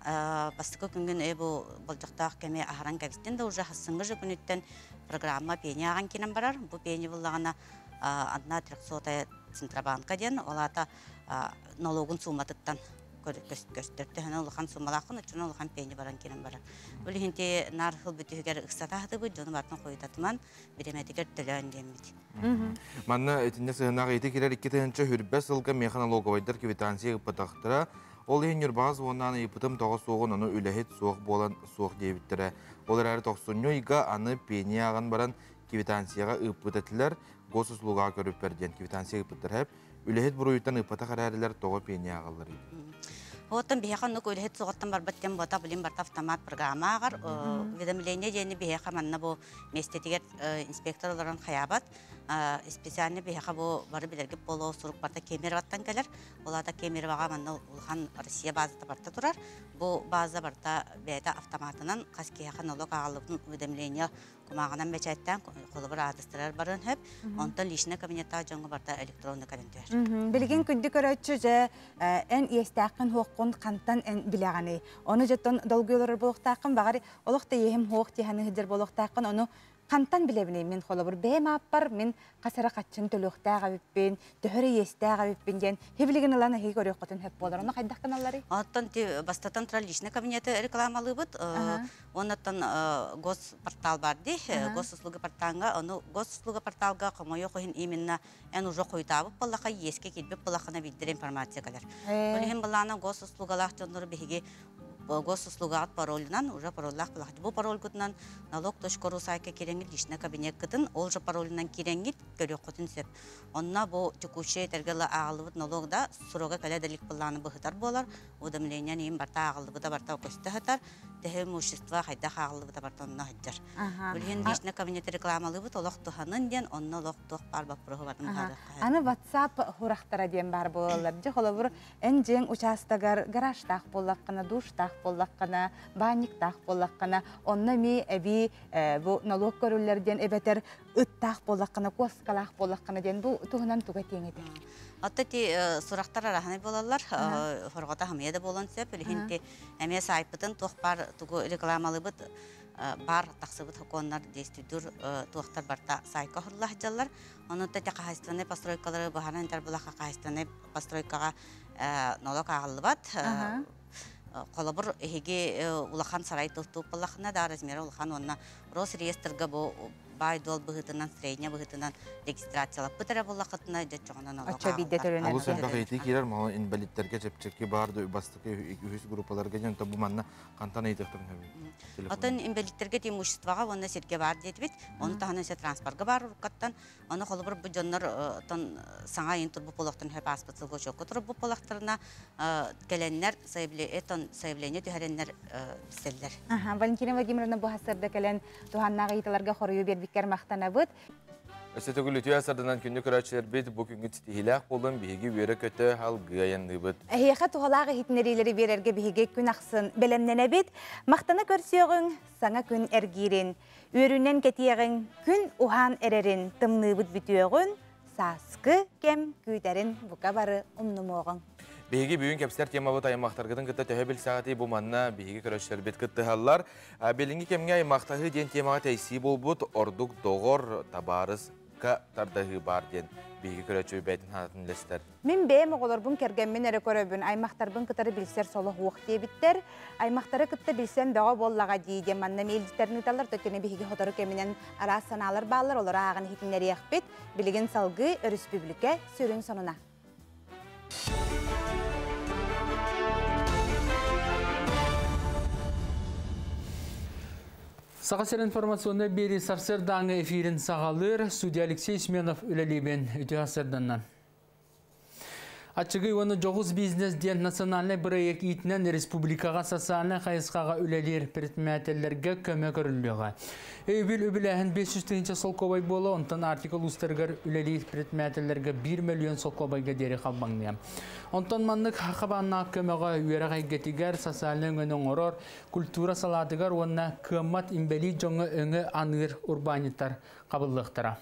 бастакы күнгүн бу болдьохтоох кэми аһаран кэбистин да уже хассыҥҥы же күнүттэн программа пеня ааҕан киирэн барар. Бу пеня буллаҕына одна трехсотая Центробанка диэн, ол аата налогун сууматыттан көстөр. Төһөнө улахан суммалааххын, оччоно улахан пеня баран киирэн барар. Бу иһинти нар хыл бүтүһүгэр ыксатаһытыбыт, дьону бартан хойутатыман, биремэтигэр төлөөн диэммит. Манна итиннэ сыһынаах ити кирер 2020 сылга меха налоговайдар квитанция ыппатахтара. Ол иһин Ньурбаҕа уоннаан ыйыппытым тоҕо суоҕун, ону үлэһит суох буолан суох диэбиттэрэ. Ол эрээри тохсунньу ыйга аны пения ааҕан баран квитанцияҕа ыыппыт этилэр, госуслугаҕа көрүппэр диэн квитанция ыыппыттар хэп. Үлэһит буруйуттан ыыппатах эрээрилэр тоҕо пения ааҕаллар? Оттон биһиэхэ оннук үлэһит суоҕуттан барбат диэн буота, билин барта автомат программа ааҕар. Уведомление диэни биһиэхэ манна бу миэстэтигэр инспектор олорон хайаабат. Специально биһиэхэ бу бары билэргит буолуо сурук барта Кемероваттан кэлэр. Ол аата Кемероваҕа манна улахан Россия базата барта турар. Бу база барта бэйэтэ автоматынан хас киһиэхэ налог ааҕыллыбытын уведомление кумааҕынан бэчээттээн холобур аадыстарар барыан сөп. Онтон личный кабинеттаах дьоҥҥо барта электронный кэлэн түһэр. Билигин күндү көрөөччү дьэ эн иэстээххин хуоххун хантан эн билэҕиний? Ону дьоттон долгуйалар буолуохтааххын, баҕар олох да иэһим хуох тиһаны сылдьар буолуохтааххын, ону хантан билэбиний мин холобур бэйэм ааппар мин хас эрэ хаччын төлүөхтээх эбиппин, төһөр иэстээх эбиппин диэн хибилигин ылан эһиги көрүөххүтүн сөп буолар. Ону хайдах гыналларый? Оттон бастатан турар личный кабинеты рекламалыыбыт. Оннуттан госпортал бар ди, госуслуга порталга, ону госуслуга порталга хомойуох иһин именно эн уже хойутаабыт буоллаха, иэскэ киирбит буоллахына биирдэр информация кэлэр. Ол иһин былаана госуслугалаах дьоннору биһиги госуслугаҕыт паролунан, уже пароллаах булахт. Бу парольгутунан налог.ру сайтка киирэҥҥит личный кабинеккытын, ол же паролунан киирэҥҥит көрүөххүтүн сөп. Онно бу текущий этэргэ ааҕыллыбыт налог да срога кэлэ дэлик былааны быһытар буолар, уведомление иин барта ааҕыллыбыта барта көстө сытар, төһө имущество хайдах ааҕыллыбыта барта онно сылдьар. Билигин личный кабинет рекламалыыбыт олох туһанын диэн, онно олох туох баар боппуруоһу барын быһаарыахха. Аны WhatsApp хурахтара диэн бар буолаллар. Дьэ холобур эн дьиэҥ учаастагар гаражтаах буоллаххына, душтаах буоллаххына, баанньыктаах буоллаххына, онно эми эби бу налог көрүллэр диэн эбэтэр ыттаах буоллаххына, куоскалаах буоллаххына диэн бу туһунан туга тиэҥ этэ? Отто ти сурахтар араханы буолаллар, хорҕото хамыйа да буолан сөп, билигин ти эмиэ сайпытын туох бар тугу рекламалыыбыт бар тахсыбыт хокуоннар действуйдур туохтар барта сайка хурлах дьаллар. Онон те хахайственный постройкалары баһаран интер булаха хахайственный постройкаға налог ааҕыллыбат. Холобур эһиги улахан сарай туттууп буллахына да размері улахан онна Росреестрга бу бай дол быһытынан средня быһытынан регистрациялаппыт эрэ буллахытына дьоччоҕунан Оччо биирдэ төлөнөр. Олус элбэх ыйытыы киирэр, мала инвалидтерге чэпчэки бар бастакы үһүс группаларга дьон бу манна хантан ыйытыахтарын сөбүй? Оттон инвалидтерге имуществоҕа уонна сиргэ бар диэтибит. Ону таһынан өссө транспортка бар уруккаттан. Ону холобур бу дьоннор тон саҥа айын турбут буолуохтарын сөп ааспыт сылга учуокка турбут буолахтарына кэлэннэр заявление түһэрэннэр билсэллэр. Валентина Владимировна бу хасырда кэлэн туһаннаах ыйыталарга хоруйу биэрбиккэр махтанабыт. Өссө төгүл үтүө сарданан күндү көрөөччүлэрбит бу күнгү ситиһиилээх буолун, биһиги үөрэ көтө алгыайанныыбыт. Эһиэхэ туһалаах иһитиннэриилэри биэрэргэ биһиги күн ахсын бэлэмнэнэбит. Махтана көрсүөҕүҥ саҥа күн эргиирин. Үөрүүнэн кэтиэҕиҥ күн уһаан эрэрин, тымныыбыт бүтүөҕүн, сааскы кэм күүтэрин бука бары умнумуоҕуҥ. Биһиги бүгүн кэпсэр темабыт аймахтаргытын кытта төһө билсэҕитий, бу манна биһиги көрөөччүлэрбит кыттыһаллар. Билиҥҥи кэмҥэ аймахтаһыы диэн темаҕа тэйсии буолбут, ордук доҕор, табаарыска тардаһыы бар диэн биһиги көрөөччү бэйтин хаатын лестер. Мин бэйэм оҕолорбун кэргэммин эрэ көрөбүн, аймахтарбын кытары билсэр соло хуох диэбиттэр. Аймахтары кытта билсэн бөҕө буоллаҕа дии диэн манна миэлдьиттерин ыталлар, төттүнэ биһиги хотору кэминэн араас санаалар бааллар, олор ааҕын иһитиннэриэхпит. Билигин салгыы өрөспүүбүлүкэ сүрүн сонуна. Саха сирин информационнай биэрии сарсыардааҥы эфирин саҕалыыр, судья Алексей Семенов үлэлиибин үтүө сарсыарданнан. Аччыгый уонна дьоҕус бизнес диэн национальнай бырайыак иитинэн республикаҕа социальнай хайысхаҕа үлэлиир предпринимателлэргэ көмө көрүллүөҕэ. Өйөбүл үбүлээһин 500 тыһыынча солкуобай буола, онтон Арктика улуустарыгар үлэлиир предпринимателлэргэ 1 мөлүйүөн солкуобайга диэри халбаҥныа. Онтон маннык хабааннаах көмөҕө үөрэх эйгэтигэр социальнай өҥөнү оҥорор, культура салаатыгар уонна кыаммат инбэлиит дьоҥҥо өҥө аныыр урбаанньыттар хабыллыахтара.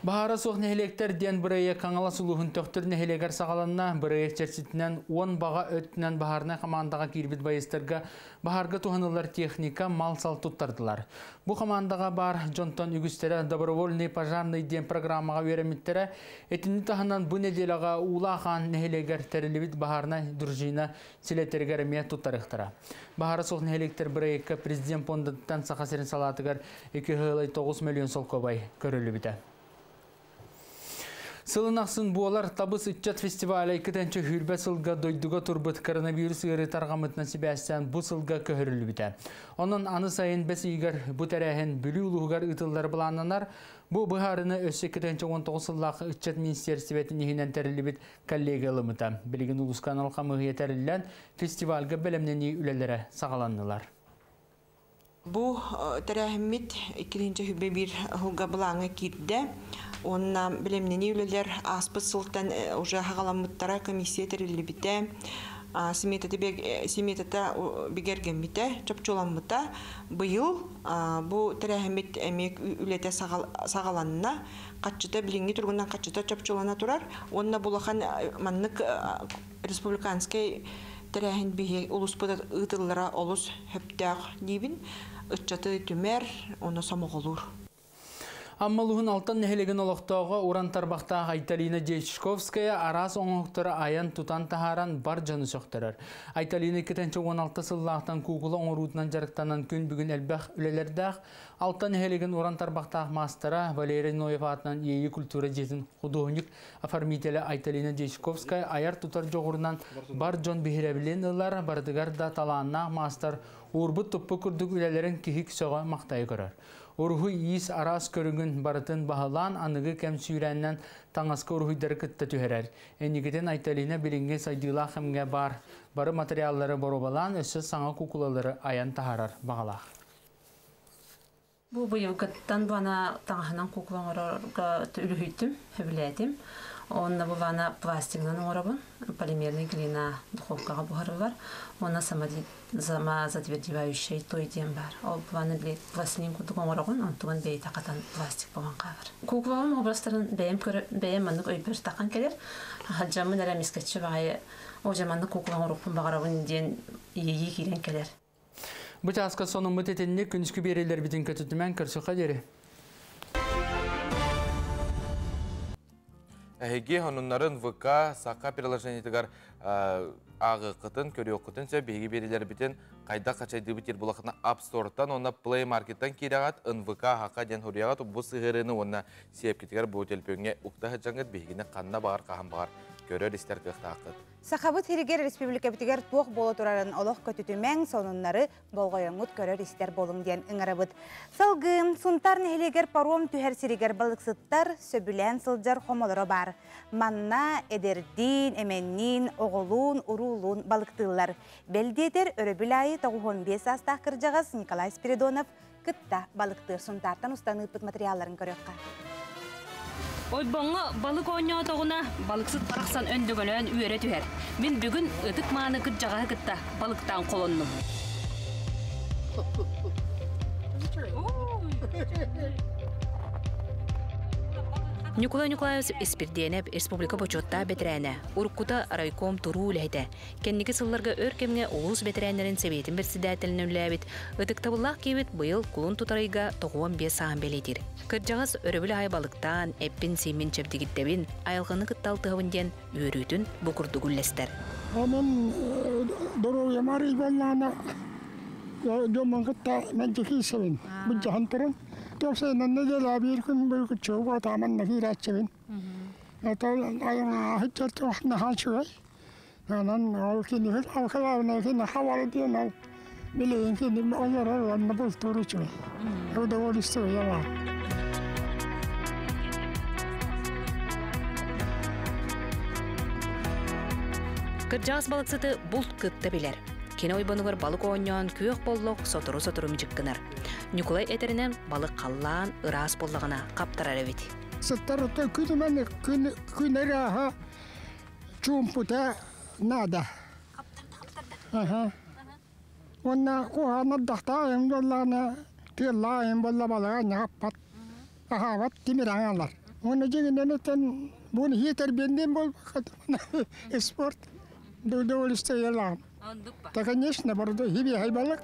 Баһаара суох нэһилиэктэр диэн бырайыак Хаҥалас улууһун Төхтүр нэһилиэгэр саҕаланна. Бырайыак чэрчитинэн 10 баҕа өттүнэн баһаарынай хамаандаҕа киирбит байыастарга баһаарга туһаныллар техника, мал-сал туттардылар. Бу хамаандаҕа баар дьонтон үгүстэрэ добровольный пожарный диэн программаҕа үөрэммиттэрэ. Итини таһынан бу нэдиэлэҕэ Уулаах Аан нэһилиэгэр тэриллибит баһаарынай дружина силэтэригэр эмиэ туттарыахтара. Баһаара суох нэһилиэктэр бырайыакка президент пуондатыттан Саха сирин салаатыгар 2,9 мөлүйүөн солкуобай көрүллүбүтэ. Сылын ахсын буолар Табыс ыччат фестиваля иккитэнчи хүрбэ сылга дойдуга турбут коронавирус ыарыы тарҕаммытынан сибээстээн бу сылга көһөрүллүбүтэ. Онон аны сайын бэс ыйыгар бу тэрээһин Бүлүү улууһугар ыытыллар былааннанар. Бу быһаарыны өссө 2019 сыллаах ыччат министиэристибэтин иһинэн тэриллибит коллегия ылыммыта. Билигин улууска анал хамыыһыйа тэриллэн, фестивальга бэлэмнэнии үлэлэрэ саҕаланнылар. Бу тэрээһиммит 2021 сылга былааҥҥа киирдэ. Уонна бэлэмнэнии үлэлэр ааспыт сылтан уже хаҕаламмыттара, комиссия тэриллибитэ, сметата бигэргэммитэ, чопчуламмыта. Быйыл бу тэрээһиммит эмиэ үлэтэ саҕаланна. Хаччыта билиҥҥи туругунан хаччыта чопчулана турар. Уонна бу улахан маннык республиканскай тэрээһин биһи улуспут ыытыллара олус хөптөөх диибин. Ыччаты түмэр, уонна сомоҕолуур. Амма улууһун Алтан нэһилиэгин олохтооҕо уран тарбахтаах Айталина Дьячковская араас оҥоһуктары айан тутан таһааран бар дьону сөхтөрөр. Айталина 2016 сыллаахтан куукула оҥоруутунан дьарыктанан күн бүгүн элбэх үлэлэрдээх. Алтан нэһилиэгин уран тарбахтаах маастара Валерий Ноев аатынан Иэйии культура дьиэтин худуоһунньук оформителэ Айталина Дьячковская айар-тутар дьоҕурунан бар дьон биһирэбилин ылар, барытыгар да талааннаах маастар уурбут-туппут курдук үлэлэрин киһи сөҕө махтайа көрөр. Уруһуй иис араас көрүҥүн барытын баһылаан аныгы кэм сүүрээнинэн таҥаска уруһуйдары кытта түһэрэр. Инникитин Айталина билиҥҥи сайдыылаах кэмҥэ баар бары материаллары боруобалаан өссө саҥа куукулалары айан таһаарар баҕалаах. Бу быйылгыттан бана таҥаһынан куукула оҥорорго үлүһүйдүм, сөбүлээтим. Онно бу бана пластигынан оҥоробун. Полимерный глина духовкаҕа буһарыллар. Уонна самозатвердевающий той диэн баар. Ол баны пластилин курдук оҥороҕун, онтугун бэйэтэ хатан пластик буолан хаалар. Куукулаларым образтарын бэйэм көрө бэйэм маннык өйбөр тахан кэлэр. Хаджаммын эрэ мискэччи баҕайы о дьэ маннык куукула оҥоруохпун баҕарабын диэн иэйии киирэн кэлэр. Бу чааска сонуммут итинник күнүскү биэриилэрбитин көтүтүмэн көрсүөххэ диэри. Эһиги сонуннарын ВК Саха приложениетыгар ааҕыаххытын, көрүөххүтүн сөп. Биһиги биэриилэрбитин хайдах хачайдыыбыт диир булахына App Store-тан уонна Play Market-тан киирэҕит НВК Хака диэн суруйаҕыт. Бу сыһыарыыны уонна сиэпкитигэр бу төлөпүөҥҥэ укта сылдьаҥҥыт биһигини ханна баҕар хаһан баҕар көрөр-истэр кыахтааххыт. Сахабыт сиригэр республикабытыгар туох буола турарын олох көтүтүмэҥ, сонуннары болҕойоҥҥут көрөр-истэр буолуҥ диэн ыҥырабыт. Салгыы Сунтаар нэһилиэгэр паром түһэр сиригэр балыксыттар сөбүлээн сылдьар хомолоро баар. Манна эдэрдиин, эмэнниин, оҕолуун, уруулуун балыктыыллар. Бэл диэтэр, өрөбүл аайы 95 саастаах кырдьаҕас Николай Спиридонов кытта балыктыыр Сунтаартан устан ыыппыт материалларын көрүөххэ. Ойбоҥҥо балык оонньоотоҕуна, балыксыт барахсан өндөҥөлөөн үөрэ түһэр. Мин бүгүн ытык мааны кырдьаҕаһы кытта балыктаан холоннум. Ньукулай Ньукулаевич Испирдиэнэп республика бочуоттаах бэтэрээнэ, уруккута райком туруу үлэһитэ, Кэнники сылларга өр кэмҥэ улуус бэтэрээннэрин сэбиэтин председателинэн үлэлээбит ытыктабыллаах киһибит быйыл кулун тутар ыйга 95 сааһын бэлиэтиир. Кырдьаҕас өрөбүл аайы балыктаан, эппин-сииммин чэбдигирдэбин, айылҕаны кытта алтыһабын диэн үөрүүтүн бу курдук үллэстэр. Онон доруобуйам арый буоллаҕына дьоммун кытта мэлдьи киирсэбин. Былдьаһан туран. Тохсойунан нэдиэлэ биир күн быйгыччы атааман киирээччибин. Это айылҕа наһаа үчүгэй. Онон ол киниһит алкалаабына кини хабары диэн ол Билигин кини олорор уонна бултуур үчүгэй. Удовольствие баар. Кырдьаҕас балыксыты булт кытта билэр. Кини ойбонугар балык оонньоон күөх боллох сотору-сотору мичик гынар. Ньукулай этэринэн балык халлаан ыраас буоллаҕына хаптарар эбит. Сыттар күнүмэн күн күн ырааһа чуумпута наада. Аха. Уонна куһаҕан ардахтаах буоллаҕына, тыаллаах буолла балыга ньаҕаппат, аһаабат тимир аҥалар. Уонна дьиҥинэн этэн буну хиитэрбиэнниэн буолбакка спорт удовольствиелаах. Да, конечно, барыта хибиэхэй балык.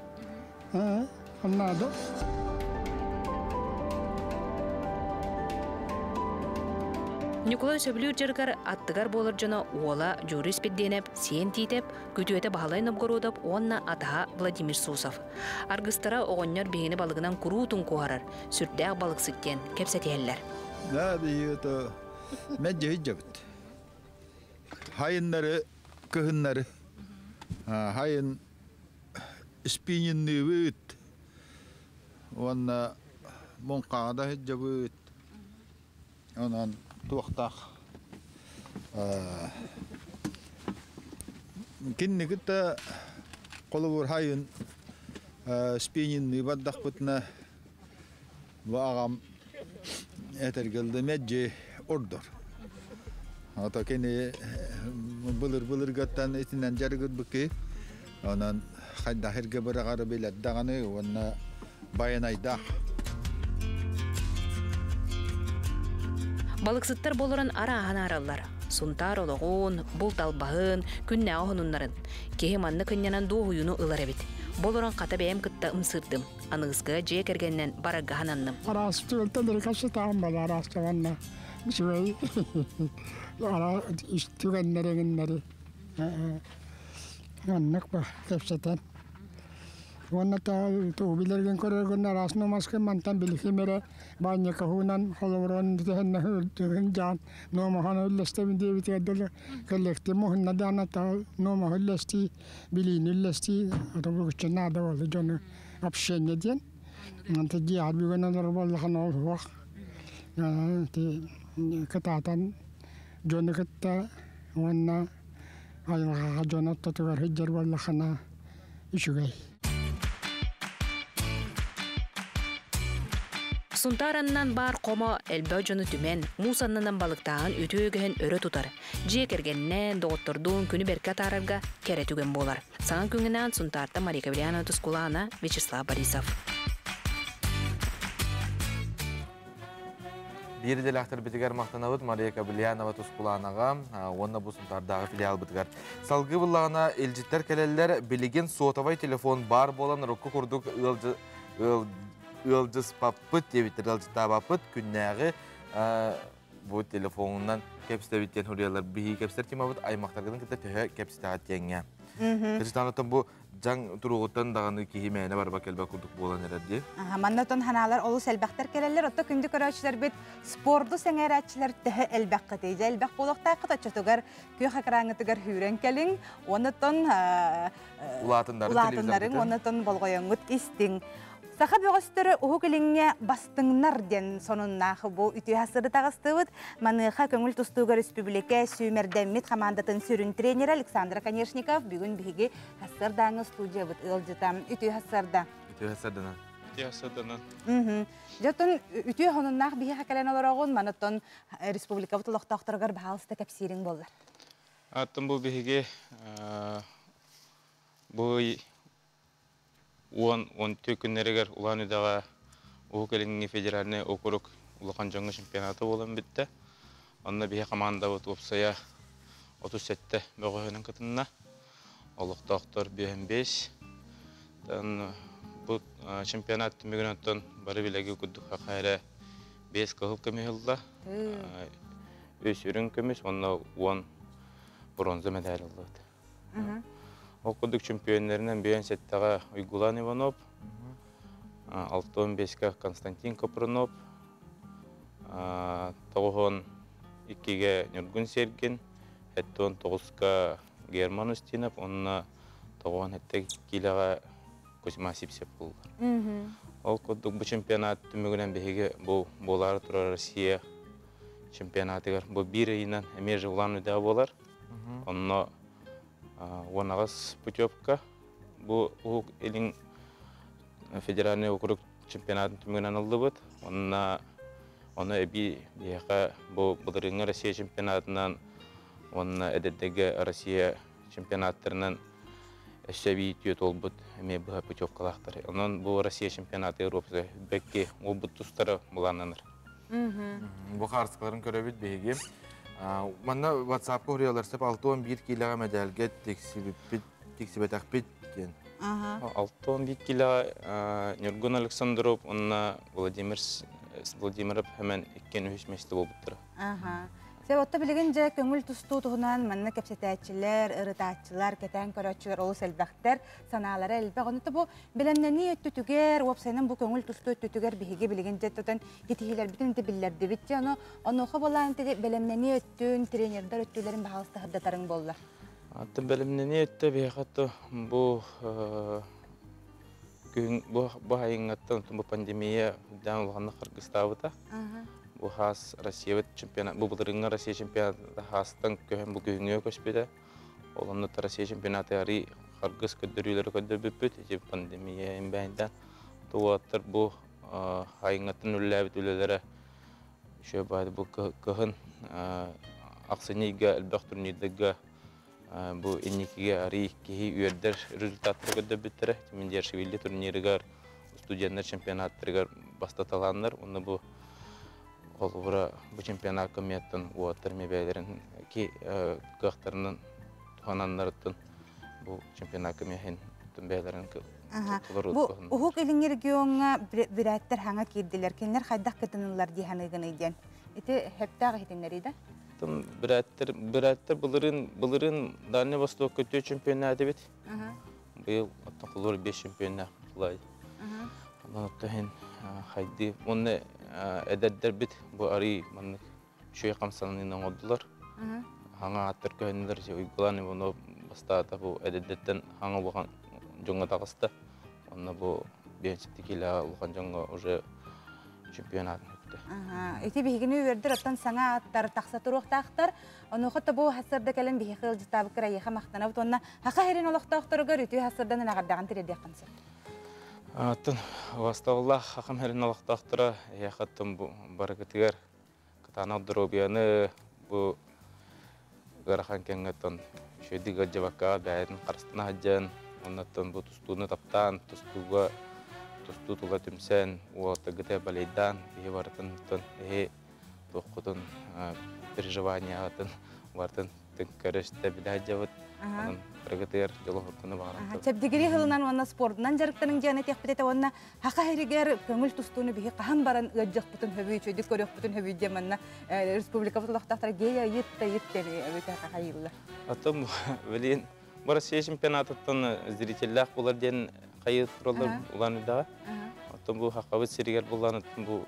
Надо. Ньукулай сөбүлүүр дьарыгар аттыгар буолар дьоно уола Дьууруй Спирдиэнэп, Сиэн Тиитэп, күтүөтэ Баһылай Новгородов уонна атаһа Владимир Сусов. Аргыстара оҕонньор биһигини балыгынан куруутун куоһарар, сүрдээх балыксыт диэн кэпсэтиһэллэр. Да, биһиги мэлдьи сылдьабыт. Хайыннары, кыһыннары хайын спиннинныыбыт уонна муҥхаҕа да сылдьабыт. Онон туохтаах кинини кытта холобур хайын спиннинныы бардахпытына бу аҕам этэргэлдэ мэлдьи ордор. Ото кини былыр-былыргаттан итинэн дьарыгырбыккы. Онон хайдах эргэ быраҕары билэр даҕаны уонна байанайдаах. Балыксыттар болорон арааһын аараллар. Сунтаар олоҕун, булт албаһын, күннээҕи хонуннарын. Киһи манна кынньанан дуоһуйууну ылар эбит. Болорон хата бэйэм кытта ымсыырдым. Аныгыскыга дьиэ кэргэнинэн барарга хананным. Араас түгэнтэн кассетаан бала араас чаванна үчүгэй ара түгэннэригиннэри оннук ба кэпсэтэн уонна тугу билэргин көрөргүн араас нуомаскын мантан билихим эрэ баанньакаһуунан холобурун бүтэһэннэ жаан нуомахан үллэстэбин диэбитигэр дылы коллектив муһунна даана нуомаһы үллэстии билиини үллэстии ото наада болду дьону общение диэн Онто дьиэҕэр бүгэн олорор буоллахына ол суох. Кытаатан дьону кытта уонна айылҕаҕа дьон ортотугар сылдьар буоллахына үчүгэй. Сунтаар аннынан баар хомо элбэх дьону түмэн, муус аннынан балыктааһын үтүө үгэһин өрө тутар. Дьиэ кэргэнинэн, доҕоттордуун күнү бэркэ атаарарга кэрэ түгэн буолар. Саҥа күҥҥүнээн Сунтаартан Мария Каврянова Тускулаана, Вячеслав Борисов. Биир идэлээхтэрбитигэр махтанабыт Мария Кобельянова Тускулаанаҕа уонна бу Сунтаардааҕы филиалбытыгар. Салгыы буллаҕына илдьиттэр кэлэллэр, билигин сотовай телефон баар буолан урукку курдук ыалдьыспаппыт диэбиттэр, ыалдьыттаабаппыт күннээҕи бу телефонунан кэпсэтэбит диэн суруйаллар. Биһиги кэпсэтэр темабыт аймахтаргытын кытта төһө кэпсэтэҕит диэҥҥэ. Кычытаанаттан бу дьаҥ туругуттан даҕаны киһи мээнэ барба кэлбэт курдук буолан эрэр дии. Манна отон ханаалар олус элбэхтэр кэлэллэр. Отто күндү көрөөччүлэрбит спорду сэҥээрээччилэр төһө элбэххитий? Дьэ элбэх буолуохтааххыт оччотугар күөх экраҥҥытыгар хүүрэн кэлиҥ. Оннотон улаатыннарыҥ, оннотон болҕойоҥҥут истиҥ. Саха бөҕөстөрө Уһук Илиҥҥэ бастыҥнар диэн сонуннаах бу үтүө сыры таҕыстыбыт. Маныаха көҥүл тустууга республика сүүмэрдэммит хамаандатын сүрүн тренерэ Александр Конешников бүгүн биһиги хассардааҥы студиябыт ыалдьыта. Үтүө хассарда. Үтүө хассарданан. Үтүө хассарданан. Дьотун үтүө хонуннаах биһиэхэ кэлэн олороҕун, манытон республикабыт олохтоохторугар баһаалыста кэпсиириҥ буоллар. Аттан бу биһиги бу 10-14 күннэригэр Улан-Үдэҕэ Уһук Илиҥҥи федеральнай округ улахан дьоҥҥо чемпионата буолан бүттэ. Онно биһи командабыт уопсайа 37 бөҕөһүнэн кытынна. Олохтоохтор 55. Бу чемпионат түмүгүнэн оттон бары билэги курдук хаха эрэ 5 кыһыл көмүс ылла. Үс үрүҥ көмүс уонна 10 бронза медаль ыллыбыт. Ол курдук чемпионнарынан бүйэн сэттэҕэ Уйгулан Иванов, 65-ке Константин Копрунов, 92-ге Ньургун Сергин, 79-ка Герман Устинов, уонна 97 киилэҕэ Кузьма Сипсев буллар. Ол курдук бу чемпионат түмүгүнэн биһиги бу буолаары турар Россия чемпионатыгар бу биир ыйынан эмиэ же Улан-Удэ буолар. Онно 18 путевка бу Уһук Илин федеральный округ чемпионатын түмүгүнэн ыллыбыт. Онно ону эбии биһиэхэ бу былырыыҥҥы Россия чемпионатынан уонна эдэрдэргэ Россия чемпионаттарынан өссө эбии түөрт уолбут эмиэ быһа путевкалаахтар. Онон бу Россия чемпионата Европа бэкки уолбут тустара былааннанар. Бу хаарыскаларын көрөбүт биһиги. Манна WhatsApp-ка уруйалар сөп 61 киилэҕэ мэдээлгэ тиксибиппит, тиксибэтэхпит диэн. 61 киилэҕэ Ньургун Александров уонна Владимир Владимиров хэмэн иккиэн үһүс миэстэ буолбуттара. Сэ отто билигин дьэ көҥүл тустуу туһунан манна кэпсэтээччилэр, ырытааччылар, кэтээн көрөөччүлэр олус элбэхтэр, санаалара элбэх. Ону бу бэлэмнэнии өттүтүгэр, уопсайынан бу көҥүл тустуу өттүтүгэр биһиги билигин дьэ тутан китиһиилэрбитин инти биллэрдибит. Дьэ ону онуоха болаан бэлэмнэнии өттүн, тренердэр өттүлэрин баһаалыста сырдатарыҥ буолла. Аты бэлэмнэнии өттө биһиэхэ бу күһүн бу бу айыҥҥаттан бу пандемия үрдээн улаханнык харгыстаабыта. Бу хаас Россия чемпионат бу былырыҥҥы Россия чемпионата хаастан көһөн бу күһүҥҥү көспүтэ. Ол онно Россия чемпионаты арый харгыс көрдөрүүлэри көрдөрбүппүт. Ити пандемия имбэһинтэн туоттар бу айыҥҥаттан үлэлээбит үлэлэрэ үчүгэй баайда бу кыһын ахсынньы ыйга элбэх турнирдарга бу инникигэ арый киһи үөрдэр результаттары көрдөрбүттэрэ. Миндиашвили турнирыгар, студенттар чемпионаттарыгар бастаталааннар. Онно бу холобура бу чемпионакка миэттэн уоттар мебелерин ки кыахтарынан туһананнарыттан бу чемпионакка миэхин бэйэлэрин Бу Уһук Илиҥҥи региоҥҥа бүрээттэр хаҥа киирдилэр. Кинилэр хайдах кытыныллар дии саныыгыный диэн. Ити хэптаах иһитиннэрии да? Бүрээттэр бүрээттэр былырыын былырыын Дальний Востокка түөрт чемпионат эбит. Быйыл оттон холур 5 чемпионнаах былай. Онон оттон иһин хайды уонна эдэрдэрбит бу арый маннык үчүгэй хамсаныыны оҥордулар. Хаҥа ааттар көһүннүлэр Уйгулан Иванов бастаата бу эдэрдэртэн хаҥа улахан дьоҥҥо таҕыста. Онно бу 57 кило улахан дьоҥҥо уже чемпионатын үктэ. Ити биһигини үөрдэр оттон саҥа аттар тахса туруохтаахтар. Онуоха тобу хассарда кэлэн биһиги ыалдьыттаабыт кырайыха махтанабыт уонна хаха херин олохтоохторугар үтүө хассардан ынаҕардаҕын тириэрдиэххин сөп. Аттын убастабыллаах хахам херин олохтоохторо эһиэхэттэн бу барыгытыгар кытаанах доруобуйаны бу ыарахан кэмҥэ үчүгэйдик ыалдьыбакка бэйэтин харыстана сылдьан оннуттан бу тустууну таптаан тустууга тустуу тула түмсэн уолаттаргыта балейдаан биһи барытын эһи туоххутун переживанияҕытын барытын көрөстө билэ сылдьабыт онон барыгытыгар дьолу-соргуну баҕаран Чэбдигири хылынан уонна спордунан дьарыктаның дьиэни тиэхпит уонна хаха хэригэр көҥүл тустууну биһи хаһан баран ыаддьахпытын хөбүй үчүгүйдүк көрүөхпүтүн хөбүй диэн манна республикабыт олохтоохтор гея ыйыт да ыйыт диэн эбитэ хахайылла. Атын билин бу Россия чемпионатыттан зрителлээх булар диэн хайы тураллар улан үдэҕэ. Оттон бу хахабыт сиригэр буллан бу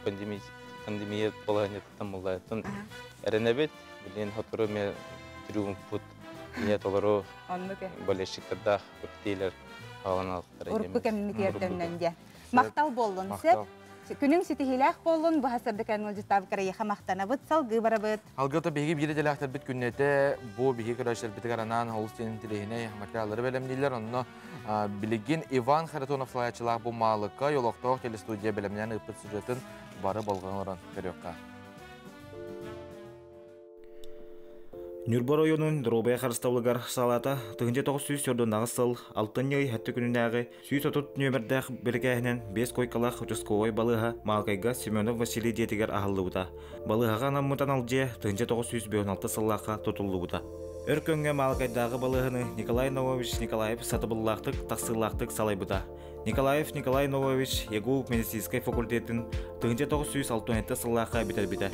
пандемия пандемия балаһынньатыттан буллааттан эрэнэбит. Билин хотору ме триумфпут ийэ толору болельщиктардаах көптиилэр хааланалыктара. Урукку кэммитиэрдэннэн дьэ. Махтал буоллун сеп. Күнүҥ ситиһиилээх буоллун, бу хасырды кәнүл карайыха махтанабыт, салгыы барабыт. Алгыта биһиги биир идэлээхтэрбит күннэтэ бу биһиги көрөөччүлэрбитигэр анаан олус диэн интэриэһинэй материаллары бэлэмнииллэр. Онно билигин Иван Харитонов салайааччылаах бу Маалыкка олохтоох телестудия бэлэмнээн ыыппыт сюжетын бары болҕойон олорон көрүөххэ. Ньурба оройуонун доруобуйа харыстабылыгар салаата 1998 сыл алтынньы ый сэттэ күнүнээҕи 130 нүөмэрдээх бэликээһинэн биэс койкалаах участковай балыыһа Маалыкайга Семенов Василий дьиэтигэр аһыллыбыта. Балыыһаҕа анаммыт анал дьиэ 1996 сыллаахха тутуллубута. Өр көҥҥө Маалыкайдааҕы балыыһаны Николай Наумович Николаев сатабыллаахтык, тахсыылаахтык салайбыта. Николаев Николай Новович ЯГУ медицинскэй факультетын 1967 сыллаахха бүтэрбитэ.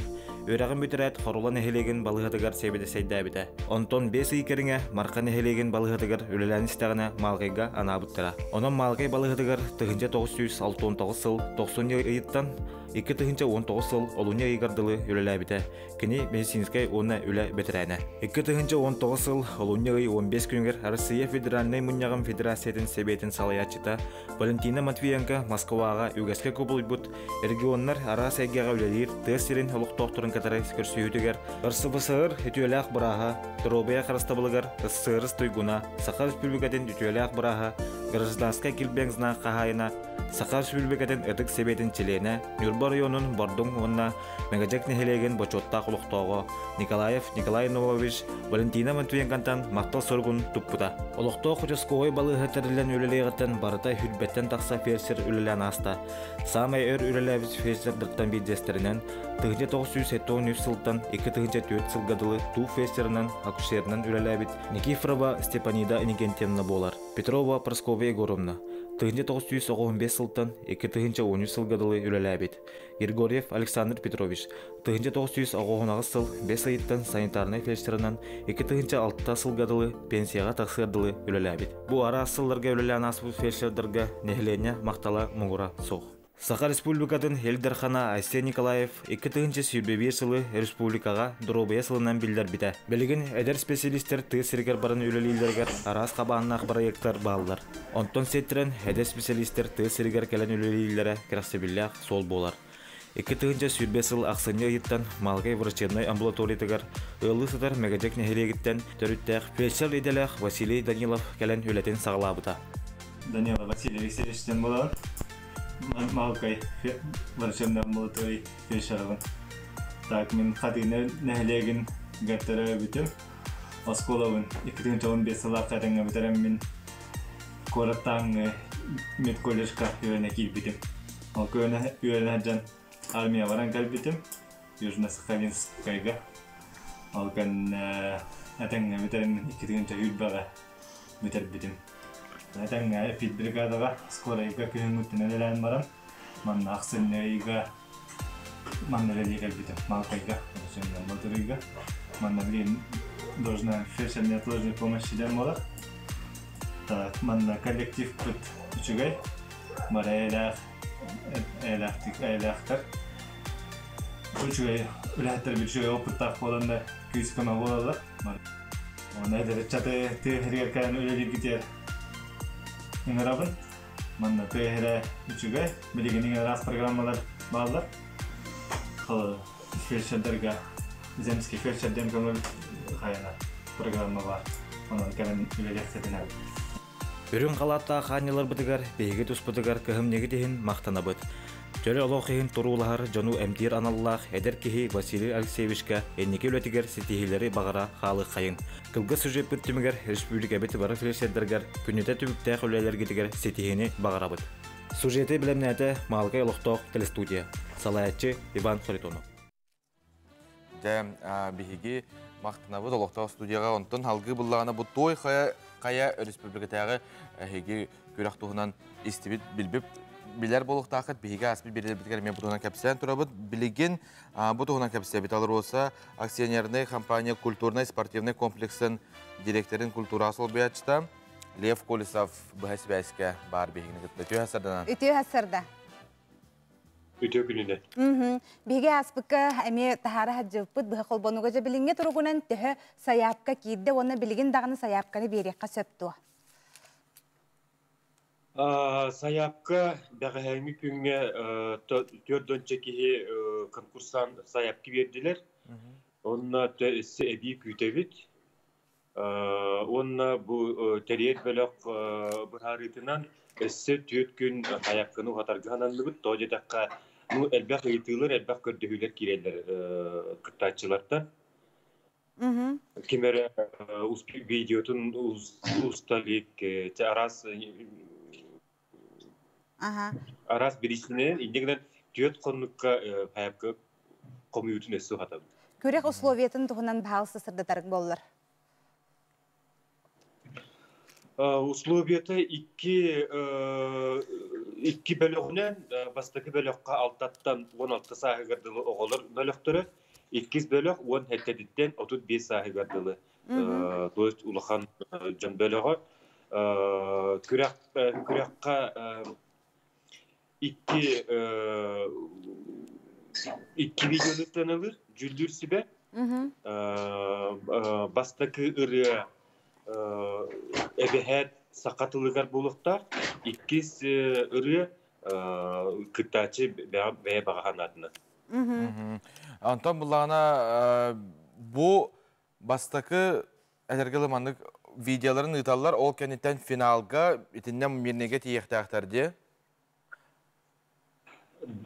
Үөрэҕин бүтэрээт Хорула нэһилиэгин балыыһатыгар сэбиэдиссэйдээбитэ. Онтон 5 ый кэриҥэ Марха нэһилиэгин балыыһатыгар үлэлээн истэҕинэ Маалгайга анаабыттара. Онон Маалгай балыыһатыгар 1969 сыл тохсунньу ыйыттан 2019 сыл олунньу ыйыгар дылы үлэлээбитэ. Кини медицинскэй уонна үлэ бэтэрээнэ. 2019 сыл олунньу ый 15 күнүгэр Россия Федеральнай Мунньаҕын Федерациятын Сэбиэтин салайааччыта Валентина Матвиенко Москваҕа үгэскэ кубулуйбут регионнар араас эйгэҕэ үлэлиир тыа сирин олохтоохторун кытары көрсүһүүтүгэр РСФСР үтүөлээх бырааһа, доруобуйа харыстабылыгар СССР туйгуна, Саха Республикатын үтүөлээх бырааһа, гражданскай килбиэн знак хаһаайына, Саха Республикатын Ытык Сэбиэтин чилиэнэ, Ньурба оройуонун Бордуҥ уонна Мэгэдьэк нэһилиэгин бочуоттаах олохтооҕо Николаев Николай Новович Валентина Матвиенкантан махтал суругун туппута. Олохтоох участковай балыыһа тэриллэн үлэлиэҕиттэн барыта хүрбэттэн тахса фельдшер үлэлээн ааста. Саамай өр үлэлээбит фельдшердартан биирдэстэринэн 1973 сылтан 2004 сылга дылы туу фельдшерынан, акушерынан үлэлээбит Никифорова Степанида Иннокентьевна буолар. Петрова Прасковья Егоровна 1995 сылтан 2013 сылга дылы үлэлээбит. Григорьев Александр Петрович 1998 сыл бэс ыйыттан санитарнай фельдшерынан 2006 сылга дылы пенсияҕа тахсыар дылы үлэлээбит. Бу араас сылларга үлэлээн ааспыт фельдшердарга нэһилиэнньэ махтала муҥура суох. Саха Республикатын Ил Дархана Айсен Николаев 2021 сылы республикаҕа доруобуйа сылынан биллэрбитэ. Билигин эдэр специалистэр тыа сиригэр баран үлэлииллэригэр араас хабааннаах бырайыактар бааллар. Онтон сиэттэрэн эдэр специалистэр тыа сиригэр кэлэн үлэлииллэрэ кэрэхсэбиллээх суол буолар. 2020 сыл ахсынньы ыйыттан Малгай врачебнай амбулаториятыгар ыаллыы сытар Мэгэдьэк нэһилиэгиттэн төрүттээх фельдшер идэлээх Василий Данилов кэлэн үлэтин саҕалаабыта. Данила Василий Алексеевичтен буолан Малкай врачебный амбулаторий фельдшерабын. Так, мин Хатыына нэһилиэгин гэртэрэ бүтүм. Оскуолабын 2015 сыллаах этэҥҥэ бүтэрэммин куораттааҥҥы медколледжка үөрэнэ киирбитим. Ол үөрэнэ сылдьан армия баран кэлбитим Южно-Сахалинскайга. Ол кэннэ этэҥҥэ бүтэрэммин иккитигин төһүүрбэҕэ бүтэрбитим. Этэҥҥэ эпидбригадаҕа скорайга күһүҥҥүттэн үлэлээн баран манна ахсынньы ыйга манна үлэлии кэлбитим Малтайга, амбулаторийга. Манна билигин должна фельдшер неотложной помощи диэн буолар. Так, манна коллективпыт үчүгэй. Бары эйэлээх эйэлээхтик эйэлээхтэр. Үчүгэй үлэһиттэр үчүгэй опыттаах буоланнар күүс көмө буолаллар. Оны эдэр ыччаты тыа сиригэр кэлэн үлэлииргитигэр ыҥырабын. Манна тыа сирэ үчүгэй. Билигин араас программалар бааллар. Фельдшердергэ земский фельдшер диэн көҥүл хайана программа бар. Онон кэлэн үлэлиэхсэтинэбит. Үрүҥ халааттаах хаанньаларбытыгар, биһиги туспутугар кыһымньыгыт иһин махтанабыт. Чөл олох иһин туруулаһар дьону эмтиир аналлаах эдэр киһи Василий Алексеевичка инники үлэтигэр ситиһиилэри баҕара хаалыаххайыҥ. Кылгас сюжеппит түмүгэр республикабыт бары фельдшердэргэр күннэтэ түбүктээх үлэлэргитигэр ситиһиини баҕарабыт. Сюжеты бэлэмнээтэ Маалыкай олохтоох телестудия. Салайааччы Иван Харитонов. Дьэ, биһиги махтанабыт олохтоох студияҕа онтон халгыы буллаҕына бу той хайа хайа республикатааҕы эһиги күрэх туһунан истибит билбит билэр буолуохтааххыт биһиги ааспыт биэриилэрбитигэр эмиэ бу туһунан кэпсээн турабыт билигин бу туһунан кэпсээбит Алроса акционернай компания культурнай спортивнай комплексын директорын культура солбуйааччыта Лев Колесов быһа сибээскэ баар биһигини кытта үтүө сарданан Үтүө сарда. Үтүө күнүнэн. Биһиги ааспыкка эмиэ таһаара сылдьыбыппыт быһа холбонуга дьэ билиҥҥи туругунан төһө сайаапка киирдэ уонна билигин даҕаны сайаапканы биэриэххэ сөп дуо? Сайаапка бэҕэһээҥҥи күҥҥэ 4 киһи конкурсан сайаапка биэрдилэр. Онно өссө эбии күүтэбит. Уонна бу тэрийэр бөлөх быһаарыытынан өссө 4 күн сайаапканы уһатарга сананныбыт. Тоҕо диэтэххэ, ну, элбэх ыйытыылар, элбэх көрдөһүүлэр киирэллэр кыттааччылартан. Ким эрэ видеотун уста илик, араас араас биричиинэнэн инньэ гынан түөрт хонукка сайаапка хомуйуутун өссө уһатабыт. Күрэх условиятын туһунан баһаалыста сырдатарык буоллар. Условията икки бөлөҕүнэн, бастакы бөлөххө алтаттан 16 сааһыгар дылы оҕолор бөлөхтөрө, иккис бөлөх 17-тэн 35 сааһыгар дылы, то есть улахан дьон бөлөҕө. Күрэххэ икки видеоны сыаналыыр дьүүллүүр сүбэ. Бастакы ырыа эбэһээт саха тылыгар буолуохтаах. Иккис ырыа кыттааччы бэйэ баҕа санаатынан. Антон буллаҕына бу бастакы этэргэ маннык видеоларын ыыталлар, ол кэнниттэн финалга итиннэ мирнеге тиийиэхтээхтэр дии.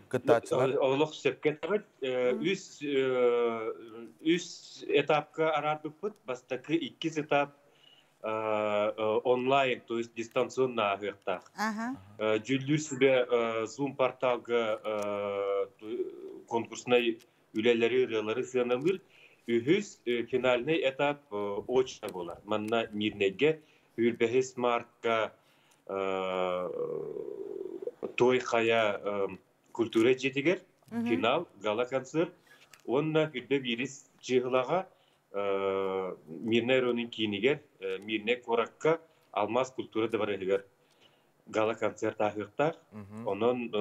Кыттааччылар. Олох сөпкө этэҕит. Үс этапка араарбыппыт. Бастакы иккис этап онлайн, то есть дистанционно ааһыахтаах. Дьүүллүүр сүбэ Zoom порталга конкурснай үлэлэри, ырыалары сыаналыыр. Үһүс финальный этап очно буолар. Манна Мирнэйгэ 25 мартка Той Хайа культура дьиэтигэр финал, гала-концерт уонна үрдэ биирис чыыһылаҕа Мирнэй оройуонун киинигэр Мирнэй куоракка Алмаз культура дыбарыһыгар гала-концерт ааһыахтаах. Онон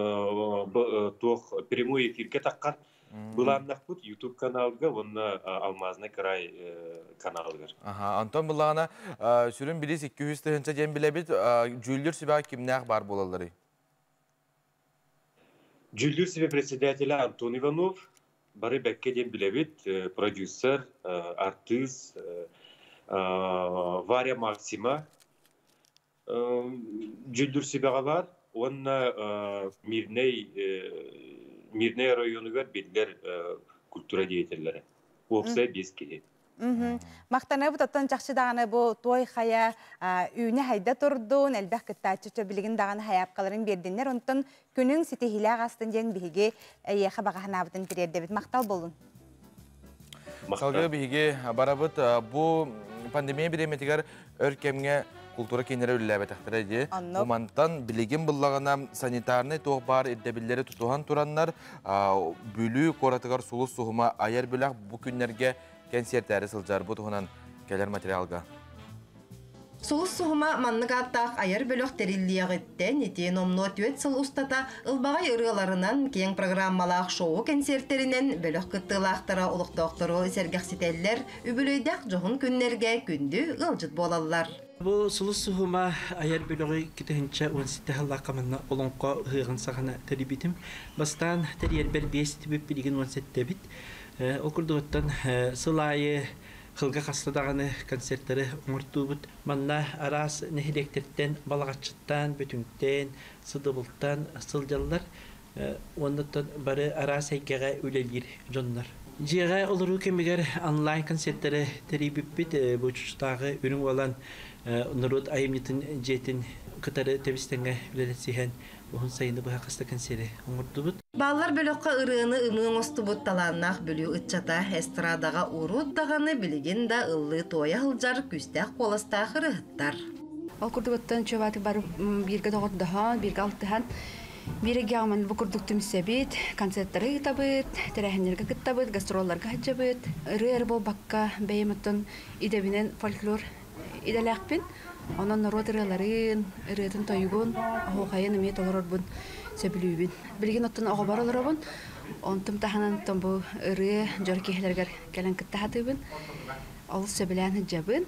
туох прямой эфиргэ таххан былааннахпыт YouTube каналга уонна Алмазный край каналыгар. Антон былаана сүрүн билис 200 тыһынча диэн билэбит, дьүүллүүр сүбэҕэ кимнээх баар буолалларый? Дьүүллүүр сүбэ председателэ Антон Иванов, бары бэккэ диэн билэбит, продюсер, артыыс Варя Максима дьүүллүүр сүбэҕэ баар уонна Мирнэй оройуонугар биллэр культура деятеллэрэ. Уопсай биэс киһи. Махтанабыт оттон чахчы даҕаны бу той хайа үүнэ хайда турдун, элбэх кыттааччы билигин даҕаны хайаапкаларын биэрдиннэр, онтон күнүҥ ситиһиилээх астын диэн биһиги эйиэхэ баҕаһанаабытын тириэрдэбит. Махтал болун. Салгыы биһиги барабыт бу пандемия бириэмэтигэр өр кэмҥэ култуура кииннэрэ үлэлээбэтэхтэрэ дии. Бу мантан билигин буллаҕына санитарнай туох баар ирдэбиллэри тутуһан тураннар Бүлүү куоратыгар Сулус суһума айар бөлөх бу күннэргэ кэнсиэртээри сылдьар. Бу туһунан кэлэр материалга. Сулус суһума маннык ааттаах айар бөлөх тэриллиэҕиттэн ити номнуо түөрт сыл устата ылбаҕай ырыаларынан, киэҥ программалаах шоу-кэнсиэртэринэн бөлөх кыттыылаахтара олохтоохтору сэргэхситэллэр, үбүлүөйдээх дьоһун күннэргэ күндү ыалдьыт буолаллар. Бу Сулус суһума айар бөлөҕү 2017 сыллаахха манна олоҥхо ыһыаҕын саҕана тэрийбитим. Бастаан тэрийэрбэр биэс түбүк билигин 17-бит. Ол курдугуттан сыл аайы Кылга хаста даҕаны концерттары оҥортуубут. Манна араас нэһилиэктэртэн, Балаҕаччыттан, Бөтүҥтэн, Сыдыбылтан сылдьаллар. Уоннаттан бары араас эйгэҕэ үлэлиир дьоннор. Дьиэҕэ олоруу кэмигэр онлайн концерттары тэрийбиппит. Бу Чучутааҕы Үрүҥ Уолан норуот айымньытын дьиэтин кытары тэбис-тэҥҥэ үлэлэтсиһэн уһун сайыны быһа хаста кэнсиэри оҥордубут. Бааллар бөлөххө ырыаны ымыы оҥостубут талааннаах Бүлүү ыччата эстрадаҕа урут даҕаны билигин да ыллыы-туойа сылдьар күүстээх куоластаах ырыаһыттар. Ол курдугуттан чуобаатык бары бииргэ доҕордоһон, бииргэ алтыһан, биир эйгэҕэ бу курдук түмсэбит, концерттары ыытабыт, тэрээһиннэргэ кыттабыт, гастролларга сылдьабыт. Ырыа эрэ буолбакка, бэйэм оттон идэбинэн фольклор идэлээхпин. Онон норуот ырыаларын, ырыатын-тойугун, оһуохайын эмиэ толорорбун сөбүлүүбүн. Билигин оттон оҕобор олоробун. Онтум таһынан оттон бу ырыа дьоро киһилэригэр кэлэн кытта сатыыбын. Олус сөбүлээн сылдьабын.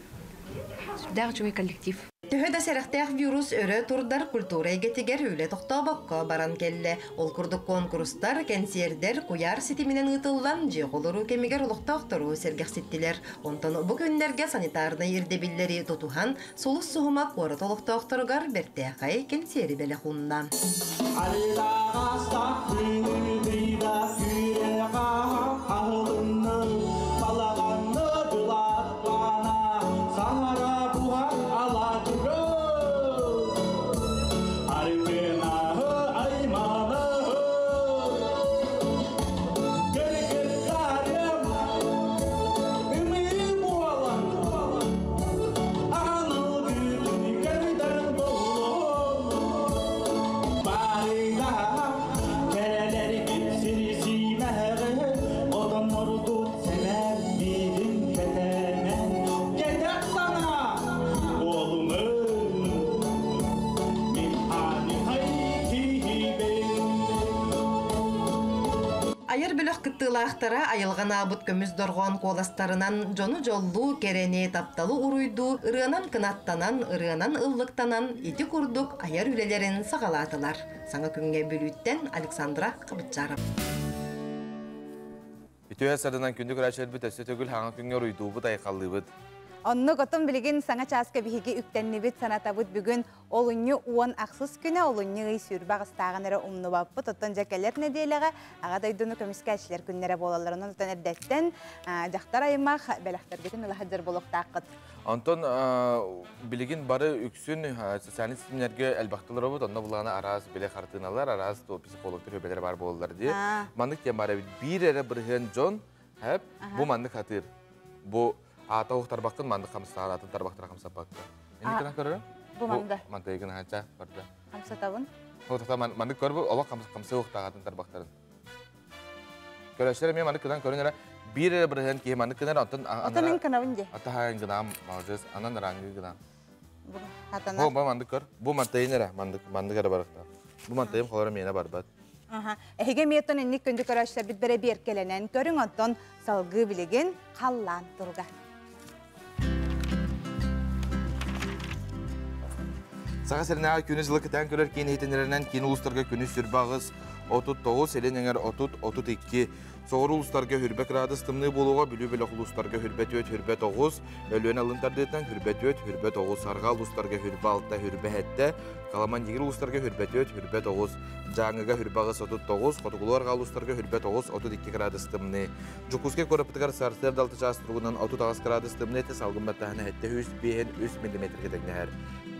Сүрдээх үчүгэй коллектив. Төһө да сэрэхтээх вирус өрө турдар культура эйгэтигэр үлэ тохтообокко баран кэллэ. Ол курдук куонкурустар, кэнсиэрдэр куйаар ситиминэн ыытыллан, дьиэ олоруу кэмигэр олохтоохтору сэргэхситтилэр. Онтон бу күннэргэ санитарнай ирдэбиллэри тутуһан, Сулус суһума куорат олохтоохторугар бэртээхэй кэнсиэри бэлэх уунна. кыттыылаахтара айылҕа анаабыт көмүс дорҕоон куоластарынан дьону дьоллуу, кэрэни, тапталы уруйдуу, ырыанан кынаттанан, ырыанан ыллыктанан ити курдук айар үлэлэрин саҕалаатылар. Саҥа күҥҥэ Бүлүүттэн Александра Хабытчаров. Үтүө сарынан күндү көрөөччүлэрбит өссө төгүл хаҥа күҥҥэ уруйдуубут, айхаллыыбыт. Оннук отон билигин саҥа чааска биһиги үктэннибит, санатабыт бүгүн олунньу уон ахсыс күнэ, олунньу ый сүүрбэ аҕыстааҕын эрэ умнубаппыт. Оттон дьэ кэлэр нэдиэлэҕэ Аҕа дойдуну көмүскээччилэр күннэрэ буолаллар. Онон оттон эрдэттэн дьахтар аймах бэлэхтэргитин ыла сылдьар буолуохтааххыт. Онтон билигин бары үксүн социальнай ситимнэргэ элбэхтэ олоробут. Онно булаана араас билэ хартыыналар, араас психологтар хүбэлэр баар буолаллар дии. Маннык диэн баар эбит. Биир эрэ бырыһыан дьон хэп бу маннык хатыыр. Бу аата уһтарбаккын маннык хамсаан атын тарбахтара хамсаппакка. Инникина көрөрө? Бу манда. Мантайгын ханча барда. Хамсатабын. Ол маннык көр бу олох хамсыы уһтаах атын тарбахтарын. Көрөсөр эмиэ маннык кынан көрөн эрэ биир эрэ бырыһыан киһи маннык гынар онтон Ото мин кынабын дии. Ата гынаам молодец анан рангы гынаам. Хатана. Бу маннык көр. Бу мантайын эрэ маннык маннык эрэ барахта. Бу мантайым холоро миэнэ барбат. Аха. Эһиги эмиэ инник күндү көрөөччүлэрбит бэрэбиэркэлэнэн көрүҥ оттон салгыы билигин халлаан туруга. Саха сиринээҕи күнүс дьылы кэтээн көрөр киин иһитиннэринэн киин улуустарга күнүс сүрбэ аҕыс, 39, илин эҥэр 30, 32. Соҕуруу улуустарга хүрбэ кыраадыс тымныы буолуоҕа, Бүлүү бөлөх улуустарга хүрбэ 4, хүрбэ 9, Өлүөнэ алын тардыытынан хүрбэ 4, хүрбэ 9, Арҕаа улуустарга хүрбэ 6, хүрбэ 7, Каламан-Дьигир улуустарга хүрбэ 4, хүрбэ 9, Дьааҥыга хүрбэ 8, 39, Хотугулуу арҕаа улуустарга хүрбэ 9, 32 кыраадыс тымныы. Дьокуускай куораппытыгар сарсыарда 6 чаас туругунан 38 кыраадыс тымныы этэ, салгын баттааһына 703 миллиметргэ тэҥнэһэр.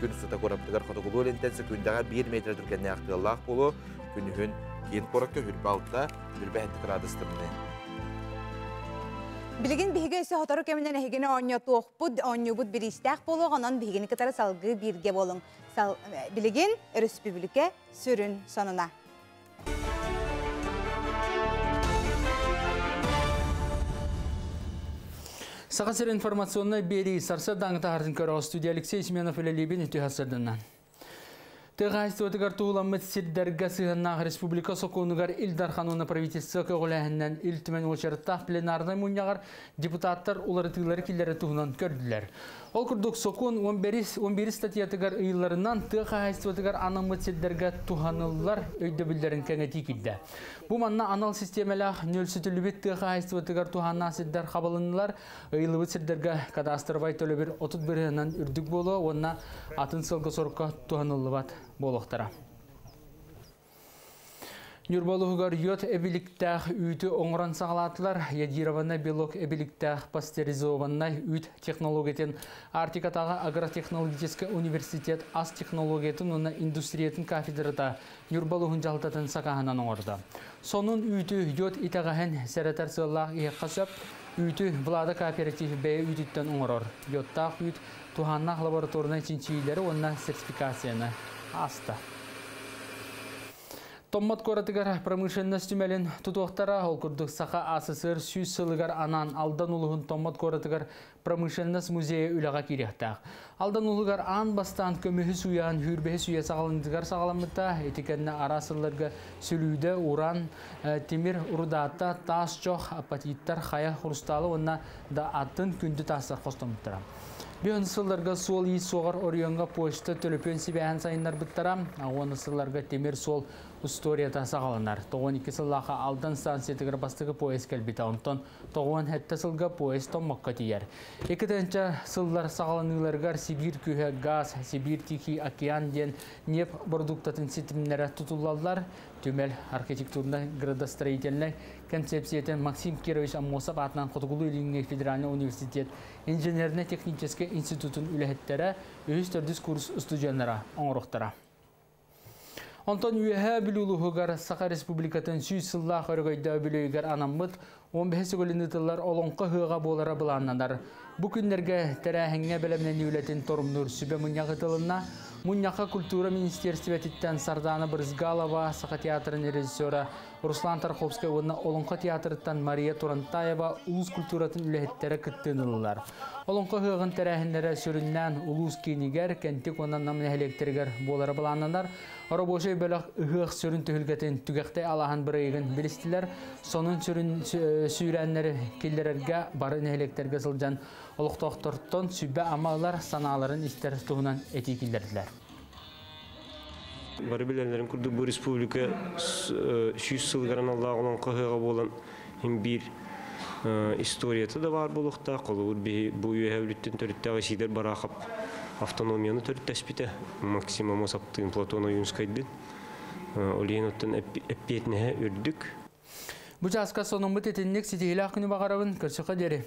Күн устата куораппытыгар хотугулуу илинтэн сөкүүндэҕэ 1 метр түргэннээх тыаллаах буолуо, күнүһүн киин куоракка хүрбэ 6, хүрбэ 7 кыраадыс тымныы. Билигин биһиги өссө сотору кэминэн эһигини оонньотуохпут, оонньуубут бириистээх буолуох, онон биһигини кытары салгыы бииргэ буолуҥ. Сал... Билигин өрөспүүбүлүкэ сүрүн сонуна. Саха сир информационнай биэрии сарсыардааҥы таһаартын көрөҕө студия Алексей Семенов үлэлиибин үтүө сарсыарданнан. Тыа хаһаайыстыбатыгар туһуламмыт сирдэргэ сыһыаннаах республика сокуонугар Ил Дархан уонна правительство көҕүлээһининэн Ил Түмэн уочараттаах пленарнай мунньаҕар депутаттар уларытыылары киллэрэр туһунан көрдүлэр. Ол курдук сокуон 11 11 статьятыгар ыйылларынан тыа хаһаайыстыбатыгар анаммыт сирдэргэ туһаныллар өйдөбүллэрин кэҥэтии киирдэ. Бу манна анал систиэмэлээх нөлсүтүллүбүт тыа хаһаайыстыбатыгар туһааннаах сирдэр хабылыннылар. Ыйыллыбыт сирдэргэ кадастровай төлөбүр 30 бырыһынан үрдүк буолуо уонна атын сылга-сорукка туһаныллыбат буолуохтара. Ньурба улууһугар йод эбиликтээх үүтү оҥорон саҕалаатылар. Йодированнай белок эбиликтээх пастеризованнай үүт технологиятын Арктикатааҕы агротехнологическай университет ас технологиятын уонна индустриятын кафедрата Ньурба улууһун дьаһалтатын сакааһынан оҥордо. Сонун үүтү йод итэҕэһин сэрэтэр сыаллаах иһиэххэ сөп. Үүтү Влада кооператив бэйэ үүтүттэн оҥорор. Йодтаах үүт туһааннаах лабораторнай чинчийиилэри уонна сертификацияны ааста. Томмот куоратыгар промышленность түмэлин тутуохтара, ол курдук Саха АССР 100 сылыгар анаан Алдан улуһун Томмот куоратыгар промышленность музейа үлэҕэ киириэхтээх. Алдан улугар аан бастаан көмүһү сууйаан хүүрбэһи сүйэ саҕаланыытыгар саҕаламмыта, ити кэннэ араас сылларга сүлүүдэ, уран, тимир рудаата, таас чох, апатиттар, хайа хрусталы уонна да атын күндү таастар хостоммуттара. Бүһүн сылларга суол-иис суоҕар оройуоҥҥа почта төлөпүөн сибээһин сайыннарбыттара. Уон сылларга тимир суол устуоруйата саҕаланар. 92 сыллаахха Алдан станциятыгар бастакы поезд кэлбитэ. Онтон 97 сылга поезд Томмокко тиийэр. 2 сыллар саҕаланыыларыгар Сибиир күүһэ газ, Сибиир Тихий океан диэн ньиэп бородууктатын ситимнэрэ тутуллаллар. Түмэл архитектурнай градостроительнай концепциятын Максим Кирович Аммосов аатынан Хотугулуу-Илиҥҥи федеральнай университет инженернэй-техническэй институтун үлэһиттэрэ, үһүс-төрдүс курс устудьуоннара оҥоруохтара. Онтон Үөһээ Бүлүү улууһугар Саха Республикатын 100 сыллаах өрөгөйдөөх үбүлүөйүгэр анаммыт 15 төгүлүн ыытыллар Олоҥхо ыһыаҕа буолара былааннанар. Бу күннэргэ тэрээһиҥҥэ бэлэмнэнии үлэтин торумнуур сүбэ мунньах ыытылынна. Мунньахха культура министиэристибэтиттэн Сардаана Брызгалова, Саха театрын режиссера Руслан Тарховскай уонна Олоҥхо театрыттан Мария Турантаева улуус культуратын үлэһиттэрэ кыттыыны ыллылар. Олоҥхо ыһыаҕын тэрээһиннэрэ сүрүннээн улуус киинигэр, Кэнтик уонна Нам нэһилиэктэригэр буолара былааннанар. Оробуочай бөлөх ыһыах сүрүн түһүлгэтин Түгэхтэй алааһын бырайыгын билистилэр. Сонун сүрүн сүүрээннэри киллэрэргэ бары нэһилиэктэргэ сылдьан олохтоохтортон сүбэ-ама ылар, санааларын истэр туһунан этии киллэрдилэр. Бары билэллэрин курдук бу республика 100 сылыгар аналлаах олоҥхо ыһыаҕа буолан иһин биир историята да баар буолуохтаах. Холобур, биһи бу үөһэ Бүлүүттэн төрүттээх Исидор Барахов автономияны төрүттэспитэ. Максим Амосовтыын, Платон Ойуунскайдыын. Ол иһин оттон эппиэтинэһэ үрдүк. Бу чааска сонуммут итинник ситиһиилээх күнү баҕарабын. Көрсүөххэ диэри.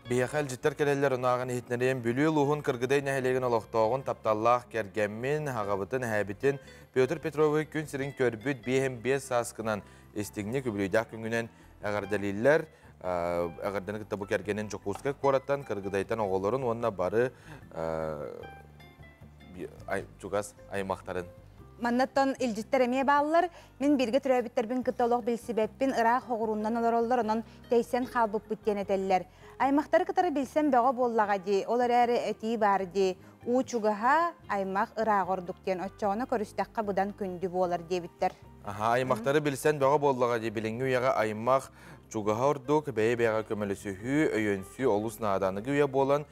Биһиэхэ илдьиттэр кэлэллэр унааҕын иһитинэриэм Бүлүү улууһун Кыргыдай нэһилиэгин олохтооҕун тапталлаах кэргэммин, аҕабытын, эһээбитин Петр Петровы күн сирин көрбүт 55 сааскынан истиҥник үбүлүйдээх күҥҥүнэн эҕэрдэлииллэр. Эҕэрдэни кытта бу кэргэнин Дьокуускай куораттан, Кыргыдайтан оҕолорун уонна бары чугас аймахтарын. Маннаттан илдьиттэр эмиэ бааллар. Мин бииргэ төрөөбүттэрбин кытта олох билсибэппин, ыраах хоҕурууннан олороллор, онон тэйсэн хаалбыппыт диэн этэллэр. Аймахтары кытары билсэн бөҕө буоллаҕа дии, ол эрээри этии баар дии, уу чугаһа, аймах ырааҕа ордук диэн оччоҕуна көрүстэххэ быдан күндү буолар диэбиттэр. Аха, аймахтары билсэн бөҕө буоллаҕа дии, билиҥҥи үйэҕэ аймах чугаһа ордук, бэйэ-бэйэҕэ көмөлөсүһүү, өйөнсүү олус наада. Аныгы үйэ буолан,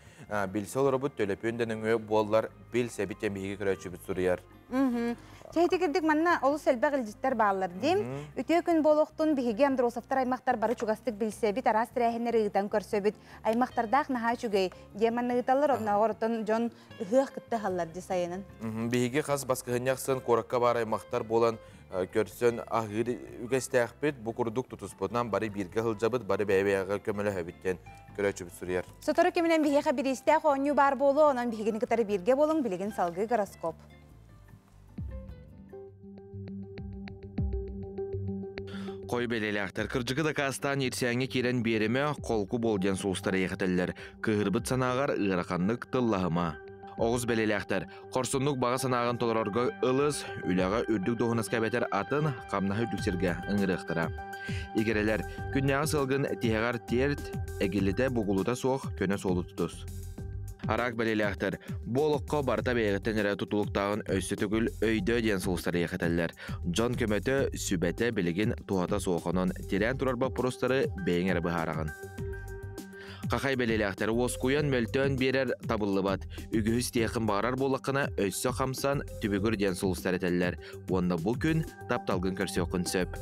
билсэ олоробут төлөпүөн да нөҥүө буоллар билсэбит диэн биһиги көрөөччүбүт суруйар. Чэ, ити кирдик манна олус элбэх илдьиттэр бааллар дим. Үтүө күн буолуохтун биһиги Андросовтар аймахтар бары чугастык билсэбит, араас тэрээһиннэри ыытан көрсөбүт. Аймахтардаах наһаа үчүгэй. Диэн манна ыыталлар, оннооҕор оттон дьон ыһыах кытта ыһаллар ди сайынын. Биһиги хас баскыһынньах сын куоракка баар аймахтар буолан көрсөн аһыыр үгэстээхпит. Бу курдук тутуспутунан бары бииргэ сылдьабыт, бары бэйэ-бэйэҕэ көмөлөһөбүт диэн көрөөччүбүт суруйар. Сотору кэминэн биһиэхэ бириистээх оонньуу баар буолуо, онон биһигини кытары бииргэ буолуҥ, билигин салгыы гороскоп. Хой бэлиэлээхтэр кырдьыгы дакаастаан иирсээҥҥэ киирэн биэримэ, холку буол диэн сулустар эйэхэтэллэр. Кыыһырбыт санааҕар ыараханнык тыллаһыма. Оҕус бэлиэлээхтэр хорсуннук баҕа санааҕын толорорго ылыс, үлэҕэ үрдүк дуоһунаска эбэтэр атын хамнаһы үрдүк сиргэ ыҥырыахтара. Игирэлэр күннээҕи сылгын тиһэҕэр тиэрт, эгиллитэ бугулута суох көнө суолу тутус. Араак бэлиэлээхтэр бу олоххо барыта бэйэҕиттэн эрэ тутулуктааҕын өссө төгүл өйдөө диэн сулустар эйэхэтэллэр. Дьон көмөтө, сүбэтэ билигин туһата суох, онон тирээн турар боппуруостары бэйэҥ эрэ быһаараҕын. Хахай бэлиэлээхтэр уоскуйан мөлтөөн биэрэр табыллыбат. Үгүһү ситиэххин баҕарар буоллаххына, өссө хамсан, түбүгүр диэн сулустар этэллэр. Уонна бу күн тапталгын көрсүөххүн сөп.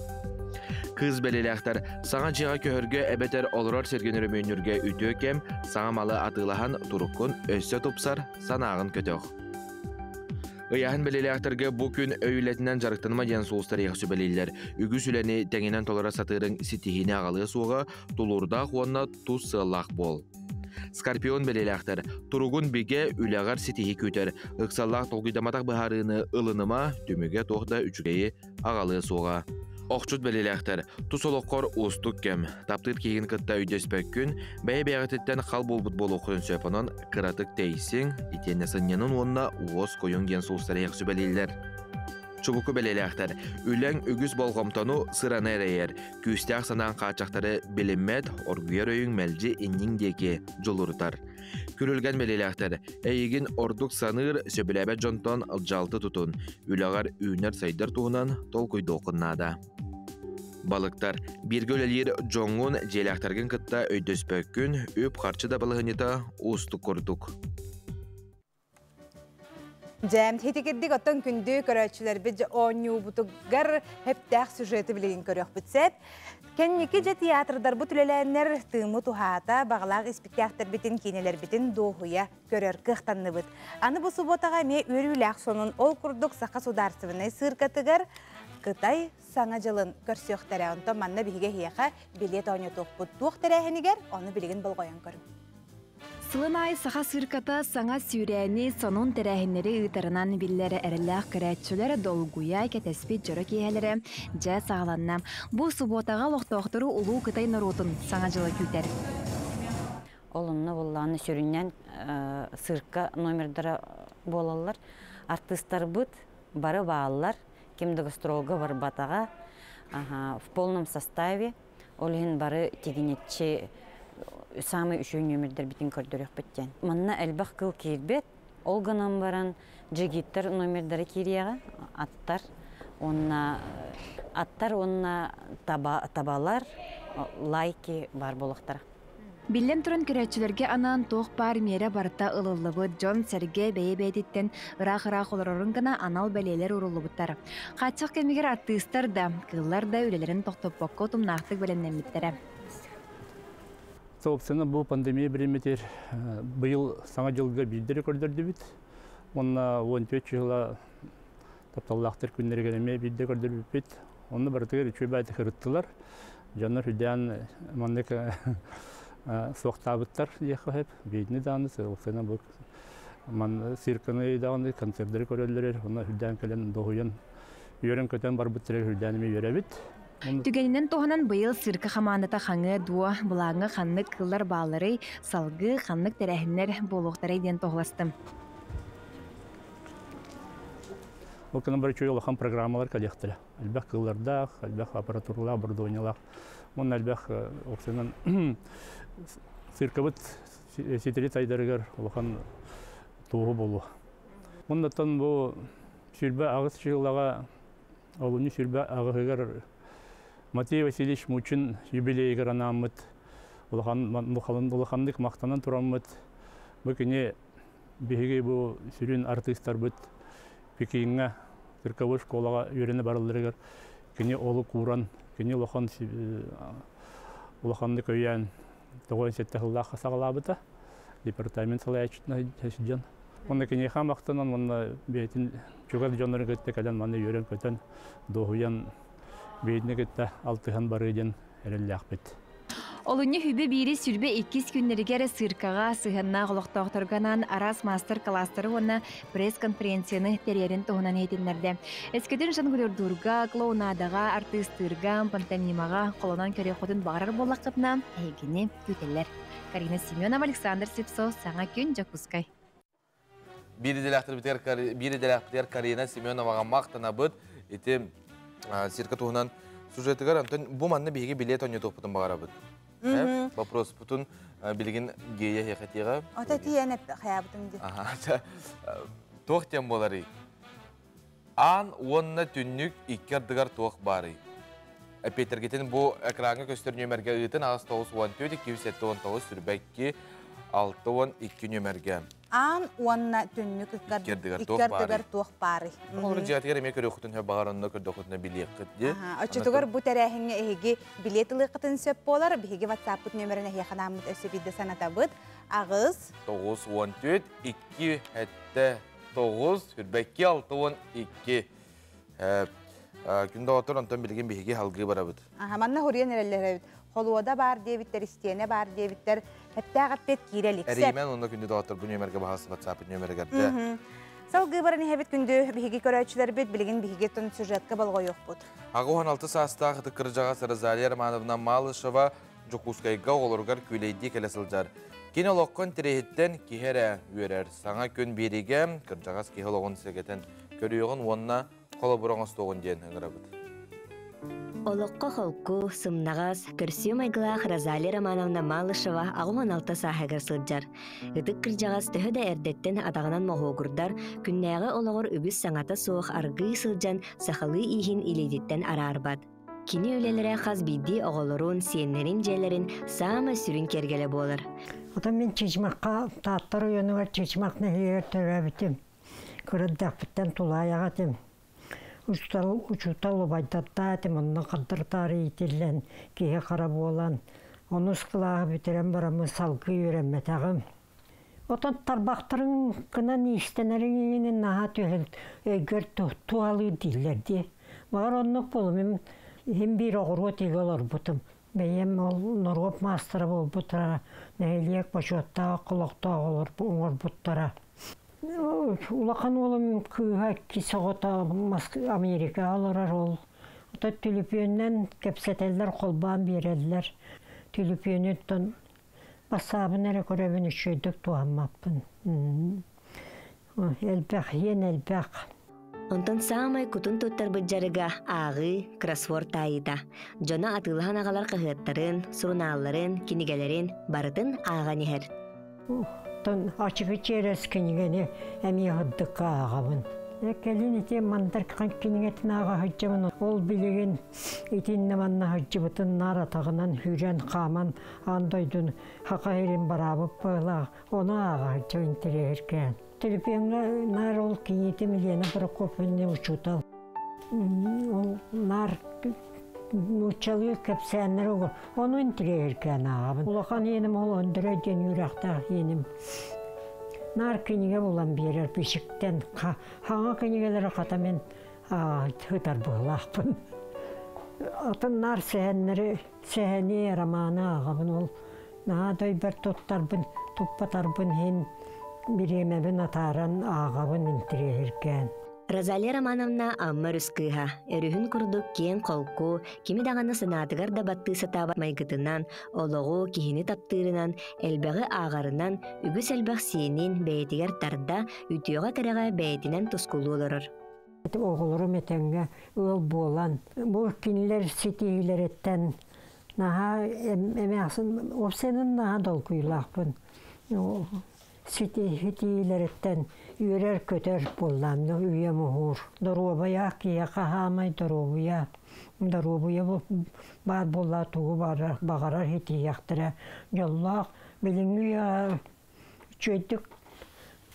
Кыыс бэлиэлээхтэр саҥа дьиэҕэ көһөргө эбэтэр олорор сиргин өрөмүөннүүргэ үтүө кэм, саҥа малы атыылаһан туруккун өссө тупсар, санааҕын көтөх. Ыйааһын бэлиэлээхтэргэ бу күн өй үлэтинэн дьарыктаныма диэн сулустар эйиэхэ сүбэлииллэр. Үгүс үлэни тэҥинэн толоро сатыырыҥ ситиһиини аҕалыа суоҕа, тулуурдаах уонна тус сыаллаах буол. Скорпион бэлиэлээхтэр туругун бигэ, үлэҕэр ситиһии күүтэр. Ыксаллаах толкуйдаматах быһаарыыны ылыныма, түмүгэ туох да үчүгэйи аҕалыа суоҕа. Охчут бэлиэлээхтэр тус олоххор уустук кэм. Таптыыр киһигин кытта өйдөспөккүн, бэйэ-бэйэҕититтэн хал буолбут буолуоххутун сөп, онон кыратык тэйсиҥ, итиэннэ сынньанын уонна уос койуҥ диэн сулустар эһиэхэ сүбэлииллэр. Чубуку бэлиэлээхтэр үлэҥ үгүс болҕомтону, сыраны эрэйэр, күүстээх санаан хааччахтары билиммэт, оргуйар өйүҥ мэлдьи инниҥ диэки дьулурутар. Күрүлгэн бэлиэлээхтэр эйигин ордук саныыр, сөбүлээбэт дьонтон дьалты тутун, үлэҕэр үүнэр-сайдар туһунан толкуйдуоххун наада. Балыктар бииргэ үлэлиир дьоҥҥун, дьиэлээхтэргин кытта өйдөспөккүн, үп-харчы да балаһыанньата уустук курдук. Дьэ, итикирдик оттон күндү көрөөччүлэрбит оонньуубутугар хэптээх сюжеты билигин көрүөхпүт сеп. Кэнники дьэ театрдарбыт үлэлээннэр тыыммыт уһаата, баҕалаах испиктээхтэрбитин, киинэлэрбитин дуоһуйа көрөр кыахтанныбыт. Аны бу субуотаҕа эмиэ үөрүүлээх сонун ол курдук Саха судаарыстыбаннай сыыркатыгар Кытай Саҥа дьылын көрсүөхтэрэ. Онтон манна биһиги эһиэхэ билиэт оонньотуохпут. Туох тэрээһинигэр, ону билигин болҕойон көрүҥ. Сылын айы саха сырката саңа сүүрээни сонун тэрээһиннэри ыытарынан биллэр эрэллээх көрөөччүлэр долгуйа кэтэспит дьоро киэһэлэрэ дьэ саҕаланна. Бу субуотаҕа олохтоохтору Улуу Кытай норуотун Саҥа дьыла күүтэр. Ол онно буоллаҕына сүрүннээн цирка номердара буолаллар. Артыыстарбыт бары бааллар, ким да гастролга барбатаҕа, в полном составе. Ол иһин бары тигинэччи саамай үчүгэй нүөмэрдэрбитин көрдөрүөхпүт диэн. Манна элбэх кыл киирбэт, ол гынан баран джигиттэр номердара киириэҕэ, аттар уонна аттар уонна таба, табалар, лайки баар буолуохтара. Биллэн туран көрөөччүлэргэ анаан туох баар миэрэ барыта ылыллыбыт, дьон-сэргэ бэйэ-бэйэтиттэн ыраах-ыраах олорорун гына анал бэлиэлэр ууруллубуттар. Хааччах кэмигэр артыыстар да, кыыллар да үлэлэрин тохтоппокко утумнаахтык бэлэмнэммиттэрэ. Собственно, бу пандемия бириметер быйыл Саҥа дьылга биирдэ көрдөрдүбүт. Уонна 14 жыла тапталлаахтар күннэригэр эмиэ биирдэ көрдөрбүппүт. Онно барытыгар үчүгэй баайдык ырыттылар. Дьоннор үрдээн маннык суохтаабыттар диэххэ сөп. Биирдини даҕаны сылсына бу ман цирканы даҕаны концерттары көрөллөр, онно үрдээн кэлэн доһуйан үөрэн-көтөн барбыттара үрдээн эмиэ үөрэбит. Түгэнинэн туһанан быйыл цирка хамаандата хаҥыа дуо, былааҥҥа ханнык кыыллар баалларый, салгыы ханнык тэрээһиннэр буолуохтарай диэн туоһуластым. Ол гынан бары үчүгэй улахан программалар кэлиэхтэрэ. Элбэх кыыллардаах, элбэх аппаратуралаах, оборудованиелаах. Уонна элбэх опциянан циркабыт ситири сайдарыгар улахан туоһу буолуо. Оннуттан бу 28 жыллаҕа олунньу 28-ыгар Матвей Васильевич Мучин юбилейыгар анааммыт улахан улаханнык махтанан тураммыт бу кини биһиги бу сүрүн артыыстарбыт Пекиҥҥа цирковой школаҕа үөрэнэ баралларыгар кини олук ууран, кини улахан улаханнык өйөөн 97 сыллаахха саҕалаабыта. Департамент салайааччытынан сылдьан. Уонна киниэхэ махтанан уонна бэйэтин чугас дьоннорун кытта кэлэн манна үөрэн-көтөн, дуоһуйан бэйэтини кытта алтыһан барыы диэн эрэллээхпит. Олунньу хүбэ биири сүрбэ иккис күннэригэр циркаҕа сыһыаннаах олохтоохторго анаан араас маастар-кылаастары уонна пресс-конференцияны тэрийэрин туһунан иһитиннэрдэ. Эскэтин жонглердуурга, клоунадаҕа, артыыстыырга, пантомимаҕа холонон көрүөххүтүн баҕарар буоллаххытына, эһигини күүтэллэр. Карина Семенова, Александр Слепцов, Саҥа күн, Дьокуускай. Биир идэлээхтэрбитигэр биир идэлээхпитигэр Карина Семеноваҕа махтанабыт. Ити цирка туһунан сюжетыгар онтон бу манна биһиги билет оонньотуохпутун баҕарабыт. Вопроспутун билигин гея хехетиҕэ. Ото тиийэн хаябытым ди. Туох диэн буоларый? Аан уонна түннүк икки ардыгар туох баарый? Эпиэтэргитин бу экраҥҥа көстөр нүөмэргэ ыытын аҕыс 94 279 сүрбэкки 62 нүөмэргэ. Аан уонна түннүк икки ардыгар туох баарый? Олору дьиэтигэр эмиэ көрүөххүтүн сөп баҕар онно көрдөххүтүнэ билиэххит дии. Оччотугар бу тэрээһиҥҥэ эһиги билиэт ылыаххытын сөп буолар. Биһиги WhatsApp-пыт нүөмэрин эһиэхэ анааммыт өссө биирдэ санатабыт. Аҕыс 914 2 7 9 сүрбэкки 62 күн доҕоттор онтон билигин биһиги халгыы барабыт. Аха, манна хуруйан эрэллэр эбит. Холуода баар диэбиттэр, истиэнэ баар диэбиттэр. Эптээх эппиэт киирэ илик. Эриимэн уонна күндү доҕоттор бу нүөмэргэ баһаас WhatsApp нүөмэригэр дьэ. Салгыы баран иһэбит күндү биһиги көрөөччүлэрбит билигин биһиги тон сюжетка болҕойуохпут. 86 саастаах ытык кырдьаҕас Розалия Романовна Малышева Дьокуускайга оҕолоругар күүлэйдии кэлэ сылдьар. Кини олоххо интэриэһиттэн киһи эрэ үөрэр. Саҥа күн биэриигэ кырдьаҕас киһи олоҕун сэгэтэн көрүөҕүн уонна холобур оҥостуоҕун диэн ыҥырабыт. Олоххо холку, сымнаҕас, көрсүө майгылаах Розалия Романовна Малышева 86 сааһыгар сылдьар. Ытык кырдьаҕас төһө да эрдэттэн атаҕынан моһуогурдар, күннээҕи олоҕор үгүс саҥата суох аргыый сылдьан сахалыы ииһин илиититтэн араарбат. Кини үлэлэрэ хас биирдии оҕолорун, сиэннэрин дьиэлэрин саамай сүрүн киэргэлэ буолар. Отон мин Чычымахха Таатта оройуонугар Чычымах нэһилиэгэр төрөөбүтүм. Кырырдахпыттан тулаайах этим. Учуутал, учуутал убайдартаа этим, онно хардыртаары иитиллэн, киһи хара буолан, онус кылааһы бүтэрэн бараммын салгыы үөрэммэтэҕим. Отон тарбахтарыҥ гынан иистэнэриҥ иҥинин наһаа түһэн өйгөр туһалыыр дииллэр дии. Баҕар оннук буолуо. Мин иһин биир оҕуруот игэ олорбутум. Бэйэм ол норуот маастара буолбуттара, нэһилиэк бочуоттаах олохтоох оҥорбуттара. Улахан уолум кыыһа иккис оҕото Америкаҕа олорор ол. Оттон түлүпүөнүнэн кэпсэтэллэр, холбоон биэрэллэр. Түлүпүөнүттэн бассаабын эрэ көрөбүн, үчүгэйдик туһаммаппын. Элбэх, иэн элбэх. Онтон саамай кутун туттарбыт дьарыга ааҕыы, кроссворд таайыыта. Дьоно атыылаһан аҕалар хаһыаттарын, сурунаалларын, кинигэлэрин барытын ааҕан иһэр. Оттон ачыкы чиэрэс кинигэни эмиэ сырдыкка ааҕабын. Кэлин ити мандар кинигэтин ааҕа сылдьабын. Ол билигин итиннэ манна сылдьыбытын наар атаҕынан сүүрэн хааман аан дойдуну саха сирин бараабыт быһыылаах. Ону ааҕа сылдьабын интэриэһиргээн. Төлөпүөҥҥэ наар ол киниитим Елена Прокопьевна учуутал. Ол наар нууччалыы кэпсээннэр ону интэриэһиргээн ааҕабын. Улахан иэним ол Андрей диэн үөрэхтээх иэним. Наар кинигэ булан биэрэр бичиктэн хаҥа кинигэлэри хата мин сытар быһыылаахпын. Атын наар сэһэннэри, сэһэни, романы ааҕабын. Ол наһаа дөйбөр туттарбын, туппатарбын иһин бириэмэбин атааран ааҕабын интириэһиргээн. Розалия Романовна Амма өрүс кыыһа, өрүһүн курдук киэҥ-холку, кими даҕаны санаатыгар да баттыы сатаабат майгытынан, олоҕу, киһини таптыырынан, элбэҕи ааҕарынан, үгүс элбэх сиэнин бэйэтигэр тарда, үтүөҕэ-кэрэҕэ бэйэтинэн тускулуу олорор. Оҕолорум этэҥҥэ ыал буолан, бу кинилэр ситиһиилэриттэн наһаа эмээхсин уопсайынан наһаа долгуйуулаахпын. Ситиһиилэриттэн үөрэр-көтөр буоллаам, үйэм уһуур. Доруобайа киһиэхэ хаамай доруобуйа. Доруобуйа баар буолла тугу баҕарар ситиһиэхтэрэ. Дьоллоох билиҥҥи үйэҕэ үчүгэйдик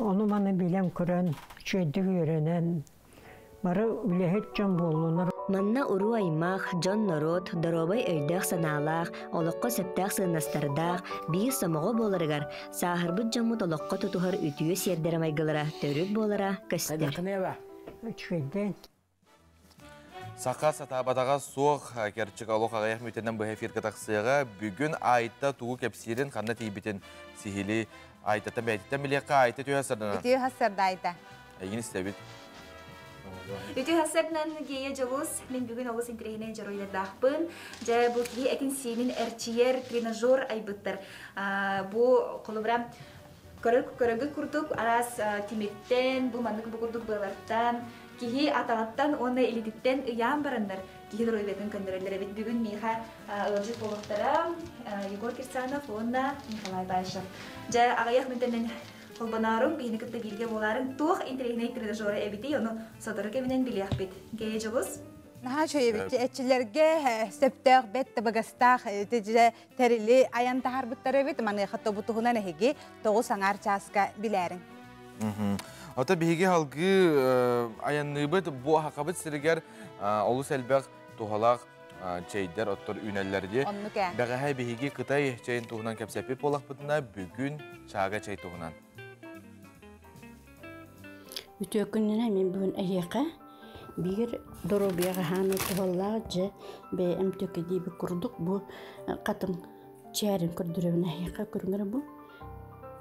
ону-маны билэн-көрөн, үчүгэйдик үөрэнэн, бары үлэһит дьон буоллунар. Манна уруу-аймах, дьон-норуот, доруобай өйдөөх-санаалаах, олоххо сөптөөх сыаннастардаах, биир сомоҕо буоларыгар, сааһырбыт дьоммут олоххо тутуһар үтүө сиэрдэрэ-майгылара төрүт буолара көстөр. Үчүгэйдэн. Саха сатаабатаҕа суох кэрчик олох аҕыйах мүтэнэн быһа эфиргэ тахсыаҕа. Бүгүн Айта тугу кэпсиирин, ханна тиийбитин сиһилии Айтата бэйэтиттэн билиэххэ Айта түһэ сарданар. Үтүө хассарда Айта. Эйигин истэбит. Үтүө хассарынан Гея Дьолус. Мин бүгүн олус интэриэһинэй дьоруойдардаахпын. Дьэ, бу киһи этин-сиинин эрчийэр тренажер айбыттар. Бу холобура көрөргүт курдук араас тимиртэн, бу маннык бу курдук быалартан, киһи атаҕыттан уонна илиититтэн ыйаан бараннар киһи доруобуйатын көннөрөллөр эбит. Бүгүн миэхэ ыалдьыт буолуохтара Егор Кирсанов уонна Николай Баишев. Дьэ, аҕыйах мүнтэнэн холбонооруҥ, биһини кытта бииргэ буолаарыҥ. Туох интэриэһинэй тренажера эбитий, ону сотору кэминэн билиэхпит. Гея Дьулус. Наһаа үчүгэй эбит. Эччилэргэ сөптөөх бэт табыгастаах тэрили айан таһаарбыттар эбит. Маныаха тобутуһунан эһиги тоҕус аҥаар чааска билээриҥ. Ото биһиги халгыы айанныыбыт бу хакабыт сиригэр олус элбэх туһалаах чэйдэр оттор үүнэллэр дии. Оннук ээ. Бэҕэһээ биһиги Кытай чэйин туһунан кэпсэппит буолахпытына, бүгүн чаага чэй туһунан. Үтүө күнүнэн мин бүгүн эһиэхэ биир доруобуйаҕа хааны туһаллаах дьэ бэйэм төкүдиибит курдук бу хатыҥ чээрин көрдөрөбүн эһиэхэ көрүҥэр бу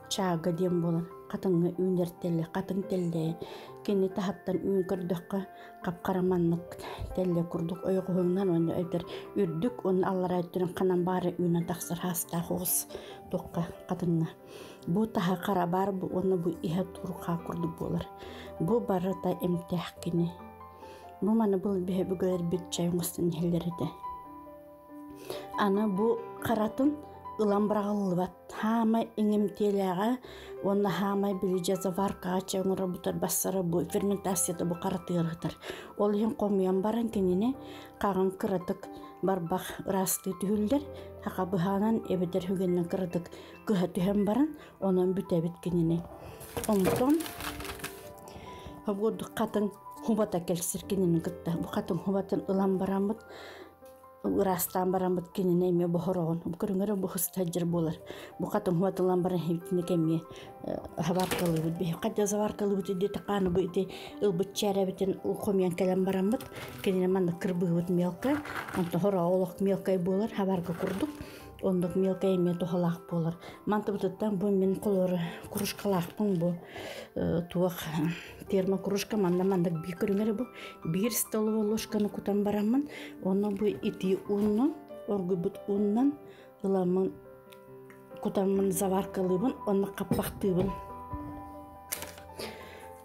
чаага диэн буолар хатыҥҥа үүнэр тэллэ хатыҥ тэллэйэ кини таһыттан үүн көрдөххө хап-хара маннык тэллэ курдук ойоҕоһуҥнан уонна эбэтэр үрдүк уонна аллараа өттүнэн ханан баара үүнэн тахсар хаастаах оҕус туохха хатыҥҥа бу таһа хара баар уонна бу иһэ турхаа курдук буолар бу барыта эмтээх кини бу маны был биһи бүгүлэрбит чай оҥостон иһэллэр этэ Аны бу харатын ылан быраҕыллыбат. Хаамай иҥэмтиэлээҕэ уонна хаамай били дьэ заваркаҕа чэй оҥорорбутар бассара бу ферментацията бу харатыгар сытар. Ол иһин хомуйан баран кинини хаҕын кыратык барбах ыраастыы түһүллэр. Хаха быһаанан эбэтэр үгэннэн кыратык кыһа түһэн баран онон бүтэбит кинини. Онтон хатыҥ хубата кэлсир кинини кытта. Бу хатыҥ хубатын ылан бараммыт. Ырастаан бараммыт кинини эмиэ боһороҕун. Көрүҥэрэ бу сылдьар буолар. Бу хатын хуатылан баран хибитини кэмиэ хабаркалыыбыт. Биһи хадда заваркалыыбыт ити хааны бу ити ылбыт чээрэбитин хомуйан кэлэн бараммыт кинини манна кырбыыбыт мелко. Онтон хороҕо олох мелкай буолар хабарга курдук. Оннук мелкай эмиэ туһалаах буолар. Мантыбытыттан бу мин холор кружкалаахпын бу туох термокружка манна маннык биир көрүҥэр бу биир столовой ложканы кутан бараммын онно бу итии ууннан оргуйбут ууннан ыламмын кутаммын заваркалыыбын онно хаппахтыыбын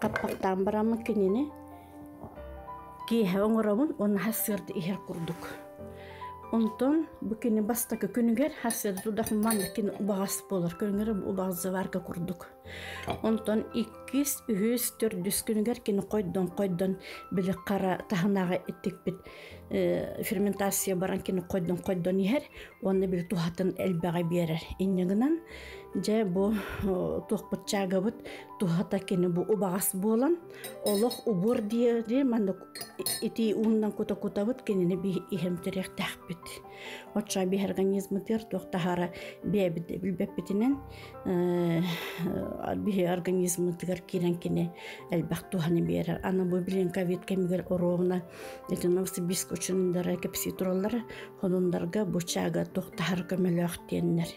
хаппахтаан бараммын кинини киэһэ оҥоробун уонна сарсыарда иһэр курдук. Онтон бу кини бастакы күнүгэр сарсыарда тудах маннык кини убаҕас буолар көрүҥэр убаҕас заварка курдук. Онтон иккис, үһүс, төрдүс күнүгэр кини хойдон-хойдон били хара таһынааҕы иттикпит ферментация баран кини хойдон-хойдон иһэр уонна били туһатын элбэҕи биэрэр. Инньэ гынан дьэ бу туохпут чаагабыт туһата кини бу убаҕас буолан олох убур диэри маннык ити ууннан кута кутабыт кинини би иһэмтэриэхтээхпит. Оччо биһ организмытыгар туох таһаара бэйэбит билбэппитинэн биһи организмытыгар киирэн кини элбэх туһаны биэрэр. Аны бу билин ковид кэмигэр оруобуна ити Новосибирск учундара кэпсии тураллар, хонундарга бу чаага туох таһар көмөлөөх диэннэр.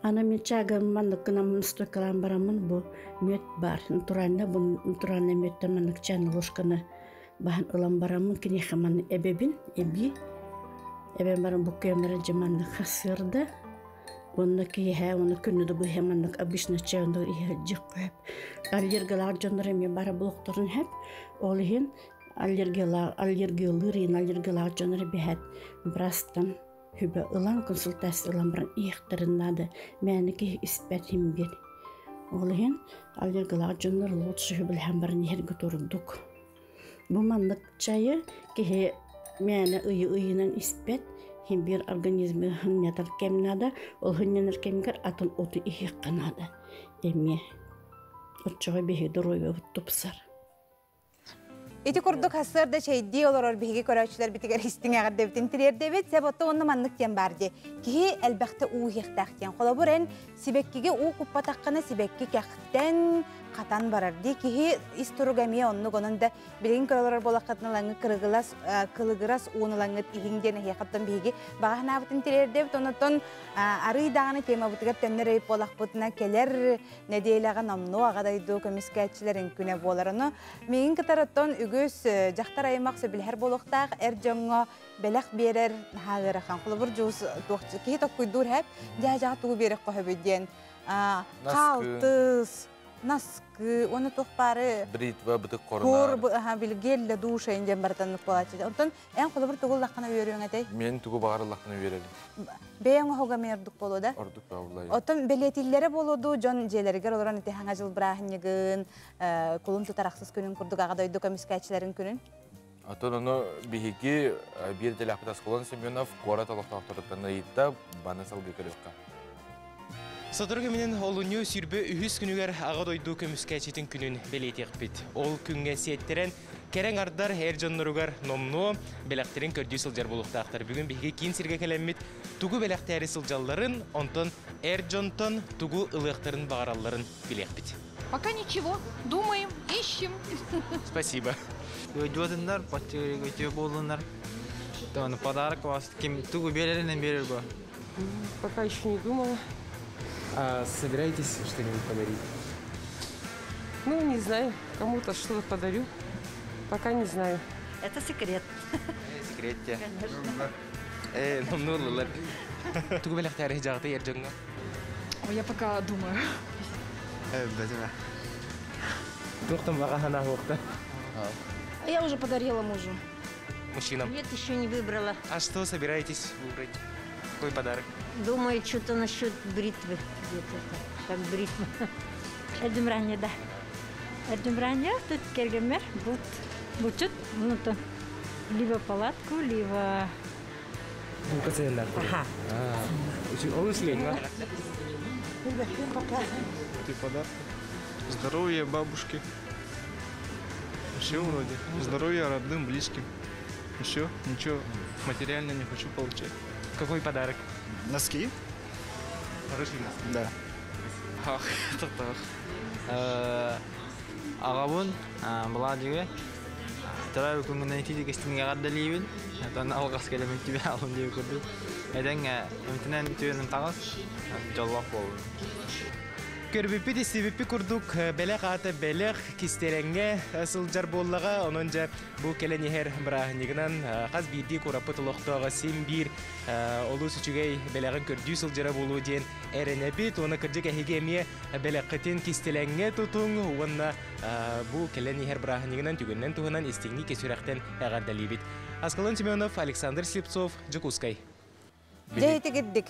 Аны мен чаагам маннык гынан стойкалаан бараммын бу мүөт баар. Натурально бу натуральный мүөттэн маннык чайный ложканы баһан ылан бараммын киниэхэ манны эбэбин эбии эбэн баран бу кэмнэрэ дьэ маннык хасыарда уонна киэһэ уонна күнү да быһа маннык обычно чайный иһэ дьиэххэ аллергиялаах дьоннор эмиэ бары блоктарын иһэп ол иһин аллергиялаах аллергиялыыр иһин аллергиялаах дьоннор эбэһээт брастан Хүбэ ылан консультация ылан баран иһиэхтэрин наада. Мээнэ киһи испэт иһин биэр. Ол иһин аллергиялаах дьоннор лучше хүбэлэһэн баран иһэргэ турдук. Бу маннык чайы киһи мээнэ ыйы ыйынан испэт, иһин биир организмы хынньатар кэм наада, ол хынньанар кэмигэр атын оту иһиэххэ наада. Эмиэ оччоҕо биһиги доруобуйабыт тупсар. Ити курдук сарсыарда чэйдии олорор биһиги көрөөччүлэрбитигэр истиҥ эҕэрдэбитин тириэрдэбит. Сөп отто уонна маннык диэн баар дии. Киһи элбэхтэ уу иһиэхтээх диэн. Холобур, эн сибэккигэ уу куппатаххына сибэкки кэхтэн, хатан барар дии. Киһи ис туруга эмиэ оннук. Онон да билигин көрө олорор буоллаххытына ылаҥҥыт кырыгылас, кылыгырас ууну ылаҥҥыт иһиҥ диэн эһиэхэттэн биһиги баҕа санаабытын тириэрдэбит. Онон арыый даҕаны темабытыгар төннөр өй буоллахпытына кэлэр нэдиэлэҕэ номнуо аҕа дойду көмүскээччилэрин күнэ буолар. Ону миигин кытары оттон үгүс дьахтар аймах сөбүлэһэр буолуохтаах эр дьоҥҥо бэлэх биэрэр наһаа ыарахан. Холобур, дьуус туох киһи токкуйдуур хэп, дьээ тугу биэрэх көһөбүт диэн. Хаалтыс, наскы, уонна туох баары бритва бытык корунар. Кур, билгелле душа диэн барытан буолааччы. Онтон Эн холобур тугу ыллаххына үөрүөҥ этэй? Мен тугу баҕар ыллахпына үөрэбин. Бэйэҥ оһоҕо эмиэ ордук буолуо да? Ордук баҕаллай. Оттон бэлиэтииллэрэ буолуо дуу, дьон дьиэлэригэр олорон ити хаҥа дьыл бырааһынньыгын, кулун тутар ахсыс күнүн курдук аҕа дойду көмүскээччилэрин күнүн? Оттон ону биһиги биир идэлээхпит Аскалон Семенов куорат олохтоохторуттан ыйытта, баны салгыы көрүөххэ. Сотору кэминэн олунньу сүүрбэ үһүс күнүгэр Аҕа дойду көмүскээччитин күнүн бэлиэтиэхпит. Ол күҥҥэ сиэттэрэн Кэрэҥ ардар эр дьонноругар номнуо бэлэхтэрин көрдүү сылдьар буолуохтаахтар. Бүгүн биһиги киин сиргэ кэлэммит тугу бэлэхтээри сылдьалларын, онтон эр дьонтон тугу ылыахтарын баҕаралларын билиэхпит. Пока ничего. Думаем, ищем. Спасибо. Өйдүөтүннэр, үтүө буоллуннар. Подарок вас ким тугу береринен берер бу. Пока еще не думала. А собираетесь что-нибудь подарить? Ну, не знаю, кому-то что-то подарю. Пока не знаю. Это секрет. Секрет те. Э, ну, ну, Тугу бэлэхтээри дьаҕыты ер дьоҥҥо? Ой, я пока думаю. Бэтимэ. Туохтан баҕа санаа суохта? Я уже подарила мужу. Мужчинам? Нет, еще не выбрала. А что собираетесь выбрать? Какой подарок? Думаю, что-то насчет бритвы. Где-то так, как бритва. Эрдимране, да. Эрдимране, тут кергемер, бут, бучут, ну то либо палатку, либо... Ага. Олус лень, Пока. Ты подарки. Здоровья бабушки. Все вроде. Здоровья родным, близким. Еще ничего материально не хочу получать. Какой подарок? Носки. Хорошие носки? Да. Ах, тоқтар. Ағабын, бұла деге, Тарай күнгүнен ити кестинге гаддалибин. Тон алгас келемен тибе алым деп көрдү. Эден эмтинен түйөнүн тагас жоллок болду. Көрбүппүт истибиппи курдук белек аты белек кистереңге сылжар боллага онон жа бу келен ихер бырааһынньыгынан хас биирдии кураппыт олохтоога син биир олус үчүгэй белегин көрдүү сылдьара буолуо диэн эрэнэбит уонна кырдьык эһиги эмиэ белеккитин кистэлэҥҥэ тутуҥ уонна бу келен ихер бырааһынньыгынан түгэнинэн туһунан истиҥник сүрэхтэн эҕэрдэлиибит. Аскалон Семенов, Александр Слепцов, Дьокуускай. Дьэ итигирдик.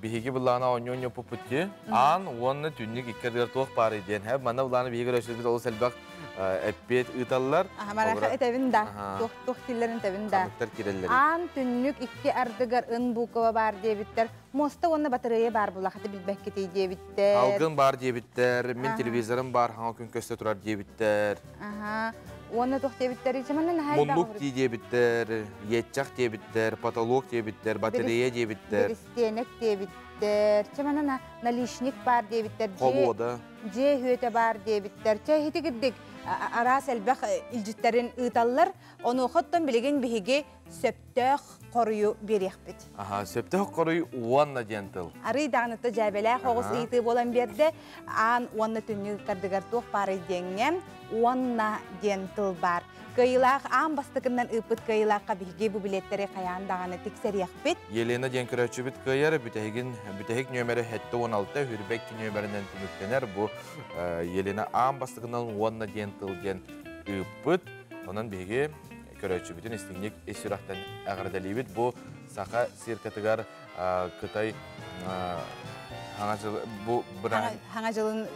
Биһиги былаана оонньуу пуппутти. Аан уонна түннүк икки ардыгар туох баарый диэн. Һэ, манна былаана биһиги көрөөччүлэрбит олус элбэх эппиэт ыыталлар. Аха, мараха этэбин да. Туох туох киллэрин этэбин да. Ханныктар кирэллэрий? Аан түннүк икки ардыгар ын буква баар диэбиттэр. Муоста уонна батарея баар булахаты билбэккитий диэбиттэр. Алгын баар диэбиттэр, мин телевизорым баар, хаҥа күн көстө турар диэбиттэр. Аха. Уонна туох диэбиттэр, ичэмэнэ наһаа Муннук дии диэбиттэр, иэччэх диэбиттэр, потолок диэбиттэр, батарея диэбиттэр. Биристиэнэк диэбиттэр, чэмэнэ наличник баар диэбиттэр, Холуода. Дьиэ үһүөтэ баар диэбиттэр. Чэ иһитигирдик араас элбэх илдьиттерин ыыталлар. Онуоха оттон билигин биһиги сөптөөх хоруйу биэриэхпит. Аха, сөптөөх хоруй уонна диэн тыл. Арый даҕаныта дьээбэлээх оҕус ыйытыы буолан биэрдэ. Аан уонна түннүк ыккардыгар туох баарый диэҥҥэ уонна диэн тыл баар. Кыайыылаах аан бастакыннан ыыппыт кыайыылаахха биһиги бу билеттэри хайаан даҕаны тиксэриэхпит. Елена диэн көрөөччүбүт кыайар бүтэһигин бүтэһик нүөмэрэ 76 хүрбэк нүөмэринэн түмүктэнэр. Бу Елена аан бастакынан уонна диэн тыл диэн ыыппыт. Онон биһиги көрөөччүбүтүн истиҥник ис сүрэхтэн эҕэрдэлиибит. Бу саха циркатыгар Кытай хаҥа жыл бу хаҥа жылын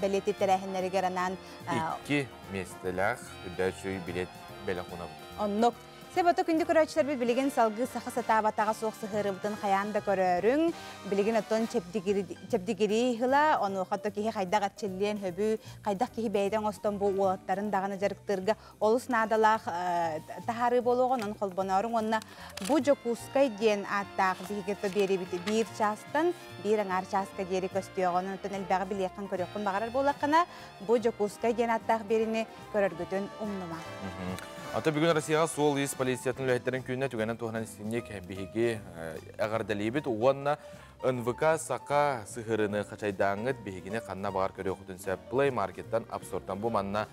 бэлиэтиир тэрээһиннэригэр анаан икки миэстэлээх үрдөөчүй билет бэлэх уунабыт. Оннук. Себото күндү көрөөччүлэрбит билигин салгыы саха сатаабатаҕа суох сыһыарыбытын хайаан да көрөөрүҥ. Билигин оттон чэбдигирии ыла, онуоха то киһи хайдах эрчиллиэн хөбүү, хайдах киһи бэйэтэ оҥостон бу уолаттарын даҕаны дьарыктыырга олус наадалаах таһаарыы буолуоҕун, онон холбонооруҥ уонна бу Дьокуускай диэн ааттаах биһиги то биэрибит биир чаастан биир аҥаар чааска диэри көстүөҕүн, онтон элбэҕи билиэххин көрүөххүн баҕарар буоллаххына, бу Дьокуускай диэн ааттаах биэриини көрөргүтүн умнума. Ата бүгүн Россияҕа суол-иис полициятын үлэһиттэрин күнүнэ түгэнэн туһунан истиҥник биһиги эҕэрдэлиибит уонна НВК Саха сыһырыны хачайдааҥҥыт биһигини ханна баҕар көрүөххүтүн сөп Play Markеттан App Store'тан бу манна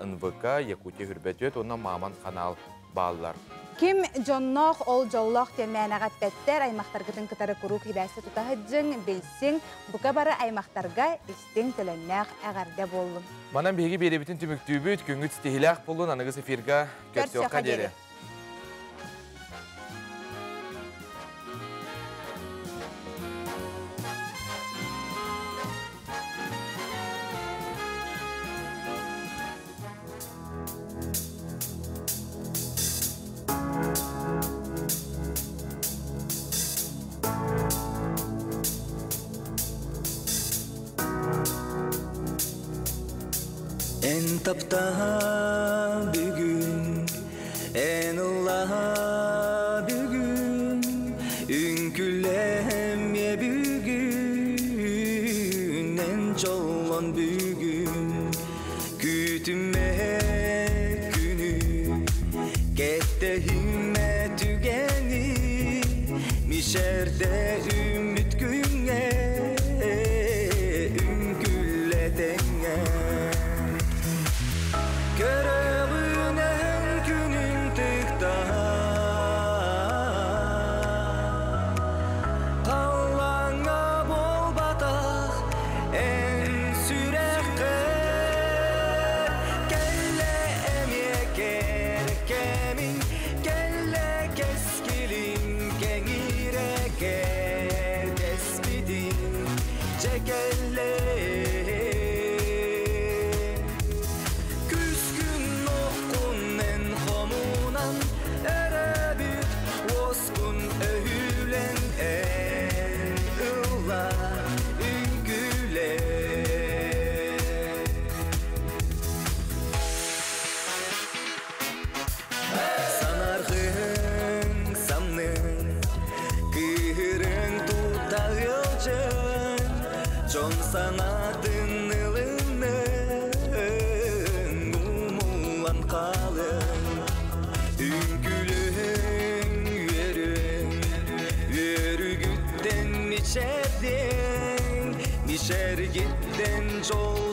НВК Якутия хүрбэтүөт уонна Маман канал бааллар. Ким дьонноох ол дьоллоох диэн мээнэҕэ эппэттэр, аймахтаргытын кытары куруук хибээсте тута сылдьыҥ, билсиҥ, бука бары аймахтарга истиҥ төлөннөөх эҕэрдэ буоллун. Манан биһиги биэрэбитин түмүктүүбүт, күҥҥүт ситиһиилээх буоллун, аныгыс эфирга көрсүөххэ диэри. Эн таптаһа бүгүн, эн ыллаһа бүгүн, үҥкүлэһэмиэ бүгүн, эн дьоллон бүгүн, күүтүмэ күнү, кэттэһимэ түгэни, мишерде үмүт күҥҥэ, үҥкүллэтэҥҥэ. Көрөҕүнэн күнүн тыктаһа, Халлааҥҥа буолбатах эн сүрэххэр Кэллэ эмиэ кэркэмиҥ, кэллэ кэскилиҥ кэҥиирэ кэрдэспитиҥ дьэ кэллэ. Күскүн оххун эн хомунан, өрөбүт уоскун өһүлэн эн ылла үҥкүлэ. Санаргы Саңатын ылының Умулан қалың Үңкүлүһүң үөрүң Үөрүгүттен мичерден Мичергиттен жол.